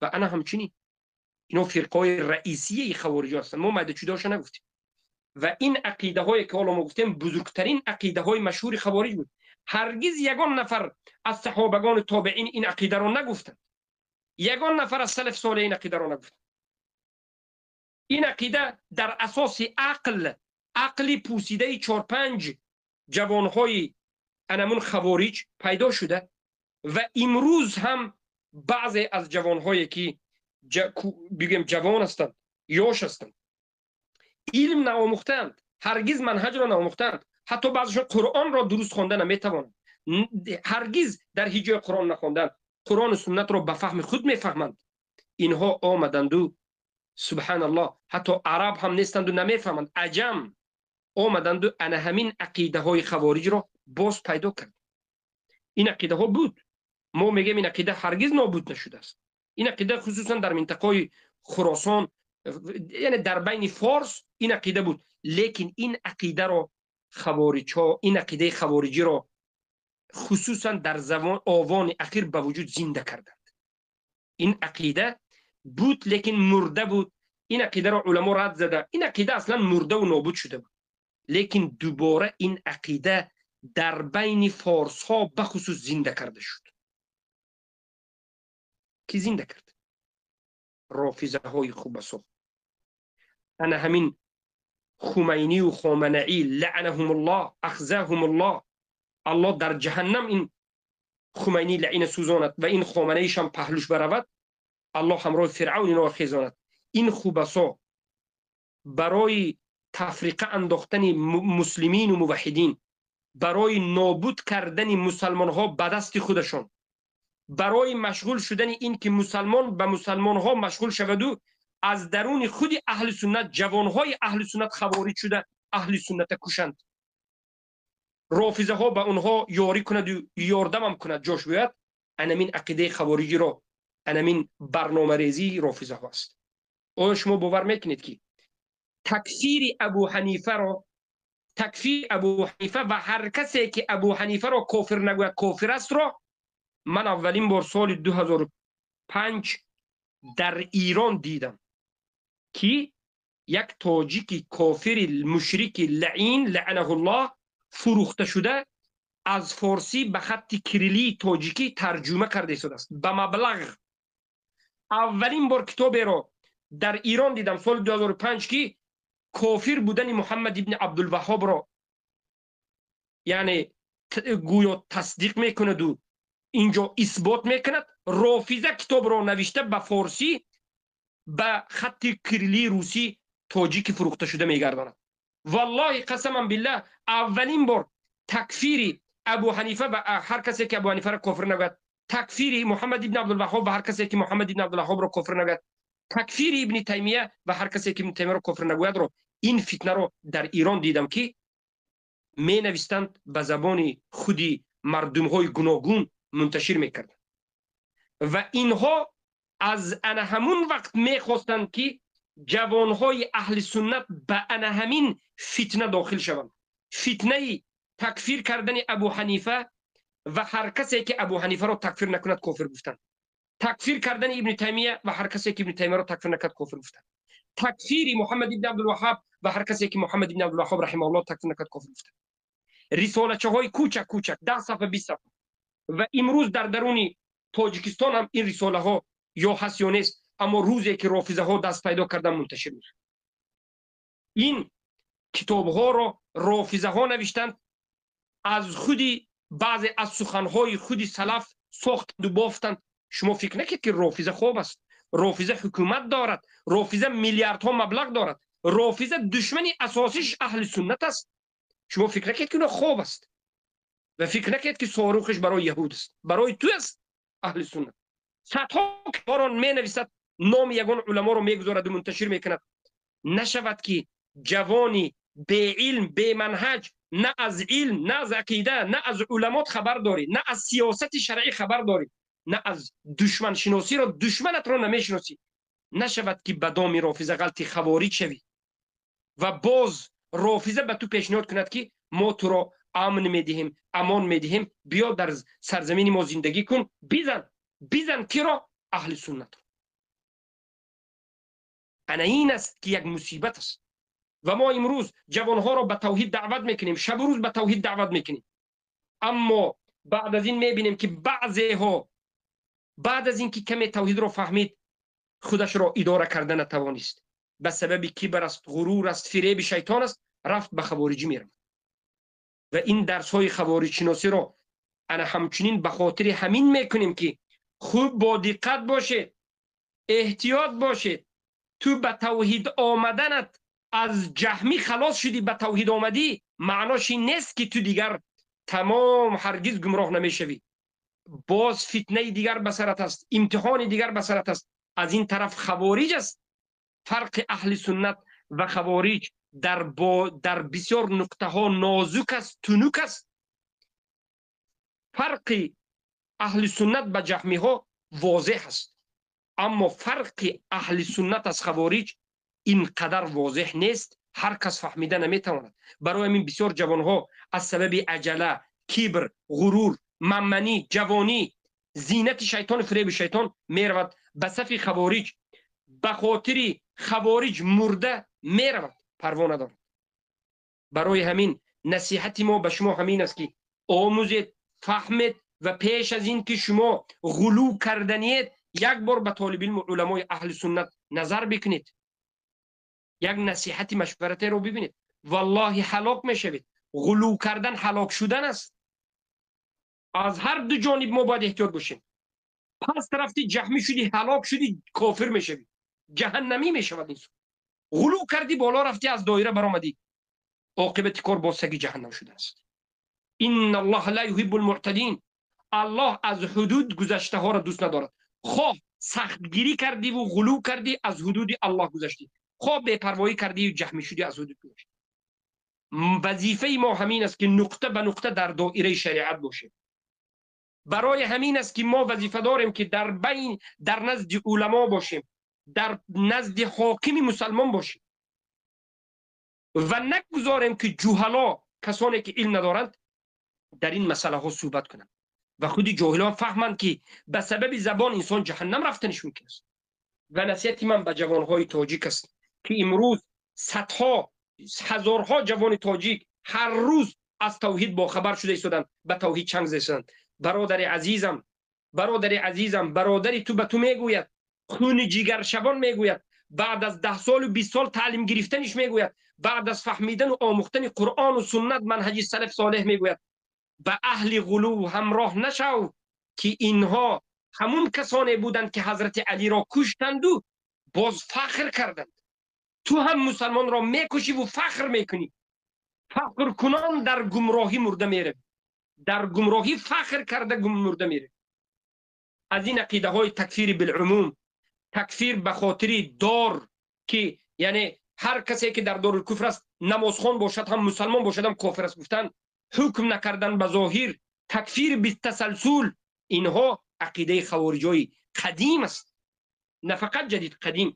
ва ана ҳамчунин. Ино фирқаҳои раисияи хавориҷо ҳастанд. Мо майдачудаҳоша нагуфтем. Ва ин ақидаҳое ки ҳоло мо гуфтем, бузургтарин ақидаҳои машҳури хавориҷ буд. Ҳаргиз ягон нафар аз саҳобагони тобеин ин ақидаро нагуфтанд, ягон нафар аз салаф солеҳ ин ақидаро нагуфтанд. Ин ақида дар асоси ақл, ақли пӯсидаи 4-5 ҷавонҳои анамун хавориҷ пайдо шуда ва имрӯз ҳам баъзе аз ҷавонҳое ки бигӯем ҷавон ҳастанд, ёш ҳастанд, илм наомӯхтаанд, ҳаргиз манҳаҷро наомӯхтаанд, ҳатто баъзешон Қуръонро дуруст хонда наметавонанд, ҳаргиз дар ҳеҷ ҷой Қуръон нахонданд, Қуръону суннатро ба фаҳми худ мефаҳманд. Инҳо омаданду, субҳаналлоҳ, ҳатто араб ҳам нестанду намефаҳманд, аҷам омаданду ана ҳамин ақидаҳои хавориҷро боз пайдо кард. Ин ақидаҳо буд. Мо мегӯем, ин ақида ҳаргиз нобуд нашудааст. Ин ақида хусусан дар минтақаҳои Хуросон, яъне дар байни форс ин ақида буд, лекин ин ақидаро хавориҷҳо, ин ақидаи хавориҷиро хусусан дар замон овони ахир ба вуҷуд зинда карданд. Ин ақида буд, лекин мурда буд. Ин ақидаро уламо рад зада, ин ақида аслан мурдаву нобуд шуда буд, лекин дубора ин ақида дар байни форсҳо бахусус зинда карда шуд. Ки зинда кард? Рофизаҳои хубасо, ана ҳамин Хумайнию Хоманаӣ, лаънаҳумуллоҳ, ахзаҳумуллоҳ. Аллоҳ дар ҷаҳаннам ин Хумайни лаъина сӯзонад ва ин Хоманаишам паҳлӯш баравад, Аллоҳ ҳамроҳи Фиръавн инро хезонад. Ин хубасо барои тафриқа андохтани муслимину муваҳҳидин, барои нобуд кардани мусалмонҳо ба дасти худашон, барои машғул шудани ин ки мусалмон ба мусалмонҳо машғул шаваду аз даруни худи аҳли суннат ҷавонҳои аҳли суннат хавориҷ шуда аҳли сунната кушанд, рофизаҳо ба онҳо ёрӣ кунаду ёрдамам кунад, ҷош гӯяд. Анамин ақидаи хавориҷиро, анамин барномарезии рофизаҳо аст. Оё шумо бовар мекунед, ки такфири Абу Ҳанифаро, такфири Абу Ҳанифа ва ҳар касе ки Абу Ҳанифаро кофир нагӯяд, кофир астро ман аввалин бор соли 2005 дар Ирон дидам, ки як тоҷики кофири мушрики лаин, лаънаҳуллоҳ, фурӯхта шуда аз форсӣ ба хатти кириллии тоҷикӣ тарҷума карда истодааст ба маблағ. Аввалин бор китоберо дар Ирон дидам соли 2005, ки кофир будани Муҳаммад ибни Абдулваҳҳобро яъне гӯё тасдиқ мекунаду инҷо исбот мекунад. Рофиза китобро навишта, ба форсӣ ба хатти кириллии русӣ тоҷики фурӯхташуда мегардонад. Валлоҳи, қасаман биллаҳ, аввалин бор такфири Абу Ҳанифа ва ҳар касе ки Абу Ҳанифаро кофир нагӯяд, такфири Муҳаммад ибни Абдулваҳҳоб ва ҳар касе ки Муҳаммад ибни Абдулваҳҳобро кофир нагӯяд, такфири Ибни Таймия ва ҳар касе ки Ибни Таймияро кофир нагӯядро, ин фитнаро дар Ирон дидам, ки менавистанд, ба забони худи мардумҳои гуногун мунташир мекарданд. Ва инҳо аз ана ҳамун вақт мехостанд, ки ҷавонҳои аҳли суннат ба ана ҳамин фитна дохил шаванд, фитнаи такфир кардани Абу Ҳанифа ва ҳар касе ки Абу Ҳанифаро такфир накунад, кофир гуфтанд, такфир кардани Ибни Таймия ва ҳар касе ки Ибни Таймияро такфир накард, кофир гуфтанд, такфири Муҳаммад ибни Абдулваҳҳаб ва ҳар касе ки Муҳаммад ибни Абдулваҳҳоб раҳимаҳуллоҳ такфир накард, кофир гуфтанд. Рисолачаҳои кӯчак кӯчак, 10 сафҳа, 20 сафҳа. Ва имрӯз дар даруни Тоҷикистон ҳам ин рисолаҳо ё ҳаст, ё нест, аммо рӯзе ки рофизаҳо даст пайдо кардан, мунташир мешавад. Ин китобҳоро рофизаҳо навиштанд, аз худи баъзе аз суханҳои худи салаф сохтанду бофтанд. Шумо фикр накунед, ки рофиза хоб аст. Рофиза ҳукумат дорад, рофиза миллиардҳо маблағ дорад, рофиза душмани асосиш аҳли суннат аст. Шумо фикр накунед, ки хоб аст, ва фикр накунед, ки сорухиш барои яҳуд аст, барои ту аст. Аҳли суннат садҳо китобро менависад, номи ягон уламоро мегузораду мунташир мекунад. Нашавад, ки ҷавони беилм, беманҳаҷ, на аз илм, на аз ақида, на аз уламот хабар дорӣ, на аз сиёсати шаръӣ хабар дорӣ, на аз душманшиносиро, душманатро намешиносӣ. нашавад ки ба доми рофиза ғалти хавориҷ шавӣ ва боз рофиза ба ту пешниҳод кунад, ки мо туро амн медиҳем, амон медиҳем, биё дар сарзамини мо зиндагӣ кун, бизан, бизан киро? Аҳли суннатро. Ана ин аст ки як мусибат аст. Ва мо имрӯз ҷавонҳоро ба тавҳид даъват мекунем, шабу рӯз ба тавҳид даъват мекунем, аммо баъд аз ин мебинем, ки баъзеҳо баъд аз ин ки каме тавҳидро фаҳмид, худашро идора карда натавонист, ба сабаби кибр аст, ғурур аст, фиреби шайтон аст, рафт ба хавориҷӣ меравад. Ва ин дарсҳои хавориҷшиносиро ана ҳамчунин ба хотири ҳамин мекунем, ки хуб бо диққат бошед, эҳтиёт бошед. Ту ба тавҳид омаданат аз ҷаҳмӣ халос шудӣ, ба тавҳид омадӣ, маънош ин нест, ки ту дигар тамом ҳаргиз гумроҳ намешавӣ. Боз фитнаи дигар ба сарат аст, имтиҳони дигар ба сарат аст. Аз ин тараф хавориҷ аст. Фарқи аҳли суннат ва хавориҷ дар бисёр нуқтаҳо нозук аст, тунук аст. Фарқи аҳли суннат ба ҷаҳмиҳо возеҳ аст, аммо фарқи аҳли суннат аз хавориҷ ин қадар возеҳ нест, ҳар кас фаҳмида наметавонад. Барои ҳамин бисёр ҷавонҳо аз сабаби аҷала, кибр, ғурур, мамманӣ, ҷавонӣ, зинати шайтону фиреби шайтон меравад ба сафи хавориҷ, ба хотири хавориҷ мурда меравад, парво надорад. Барои ҳамин насиҳати мо ба шумо ҳамин аст, ки омӯзед, фаҳмед ва пеш аз ин ки шумо ғулӯ карданиед, як бор ба толибилму уламои аҳли суннат назар бикунед, як насиҳати машваратеро бибинед. Валлоҳи, ҳалок мешавед. Ғулӯ кардан ҳалок шудан аст. Аз ҳар ду ҷониб мо бояд эҳтиёт бошем. Пас рафти, ҷаҳмӣ шудӣ, ҳалок шудӣ, кофир мешавӣ, ҷаҳаннамӣ мешавад инсон. Ғулӯ кардӣ, боло рафтӣ, аз доира баромадӣ, оқибати кор боз саги ҷаҳаннам шудан аст. Инна Аллоҳа ла юҳиббул муътадин. Аллоҳ аз ҳудуд гузаштаҳоро дӯст надорад. Хоҳ сахтгирӣ кардиву ғулӯ кардӣ, аз ҳудуди Аллоҳ гузаштӣ, хоҳ бепарвоӣ кардию ҷаҳмӣ шудӣ, аз ҳудуд гузаштӣ. Вазифаи мо ҳамин аст, ки нуқта ба нуқта дар доираи шариат бошем. Барои ҳамин аст, ки мо вазифа дорем, ки дар байн, дар назди уламо бошем, дар назди ҳокими мусалмон бошем ва нагузорем, ки ҷуҳало, касоне ки илм надоранд, дар ин масъалаҳо суҳбат кунанд ва худи ҷоҳилон фаҳманд, ки ба сабаби забон инсон ҷаҳаннам рафтаниш мумкин аст. Ва насиҳати ман ба ҷавонҳои тоҷик аст, ки имрӯз садҳо ҳазорҳо ҷавони тоҷик ҳар рӯз аз тавҳид бохабар шуда истоданд, ба тавҳид чанг зада истоданд. Бародари азизам, бародари азизам, бародари ту ба ту мегӯяд, хуни ҷигаршавон мегӯяд, баъд аз 10 солу 20 сол таълим гирифтаниш мегӯяд, баъд аз фаҳмидану омӯхтани Қуръону суннат, манҳаҷи салаф солеҳ мегӯяд: ба аҳли ғулув ҳамроҳ нашав, ки инҳо ҳамун касоне буданд, ки ҳазрати Алиро куштанду боз фахр карданд. Ту ҳам мусалмонро мекушиву фахр мекунӣ. Фахркунон дар гумроҳӣ мурда меравӣ, дар гумроҳӣ фахр карда мурда меравӣ. Аз ин ақидаҳои такфири билумум, такфир ба хотири дор, ки яъне ҳар касе ки дар дорулкуфр аст, намозхон бошад ҳам, мусалмон бошад ҳам, кофир аст гуфтан, ҳукм накардан ба зоҳир, такфир битасалсул, инҳо ақидаи хавориҷои қадим аст, на фақат ҷадид, қадим.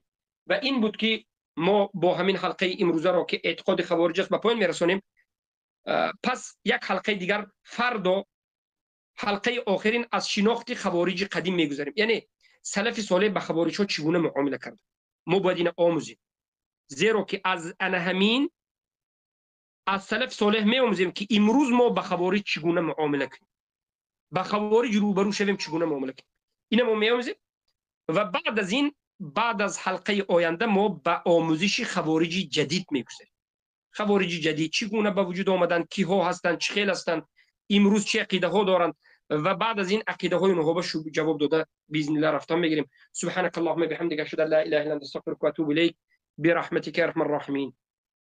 Ва ин буд, ки мо бо ҳамин ҳалқаи имрӯзаро, ки эътиқоди хавориҷ аст, ба поён мерасонем. Пас як ҳалқаи дигар фардо, ҳалқаи охирин, аз шинохти хавориҷи қадим мегузарем, яъне салафи солеҳ ба хавориҷҳо чӣ гуна муомила карда. Мо бояд ина омӯзем, зеро ки аз ана ҳамин аз салафи солеҳ меомӯзем, ки имрӯз мо ба хавориҷ чӣ гуна муомила кунем, ба хавориҷ рӯбарӯ шавем, чӣ гуна муомила кунем. Ина мо меомӯзем ва баъд аз ин, баъд аз ҳалқаи оянда, мо ба омӯзиши хавориҷи ҷадид мегузарем. Хавориҷи ҷадид чӣ гуна ба вуҷуд омаданд, киҳо ҳастанд, чӣ хел ҳастанд, имрӯз чӣ ақидаҳо доранд ва баъд аз ин ақидаҳои онҳо ба ҷавоб дода, биизнилла, рафтан мегирем. سبحانك اللهم بحمدك، أشهد أن لا إله إلا أنت، أستغفرك وأتوب إليك، برحمتك يا أرحم الراحمين.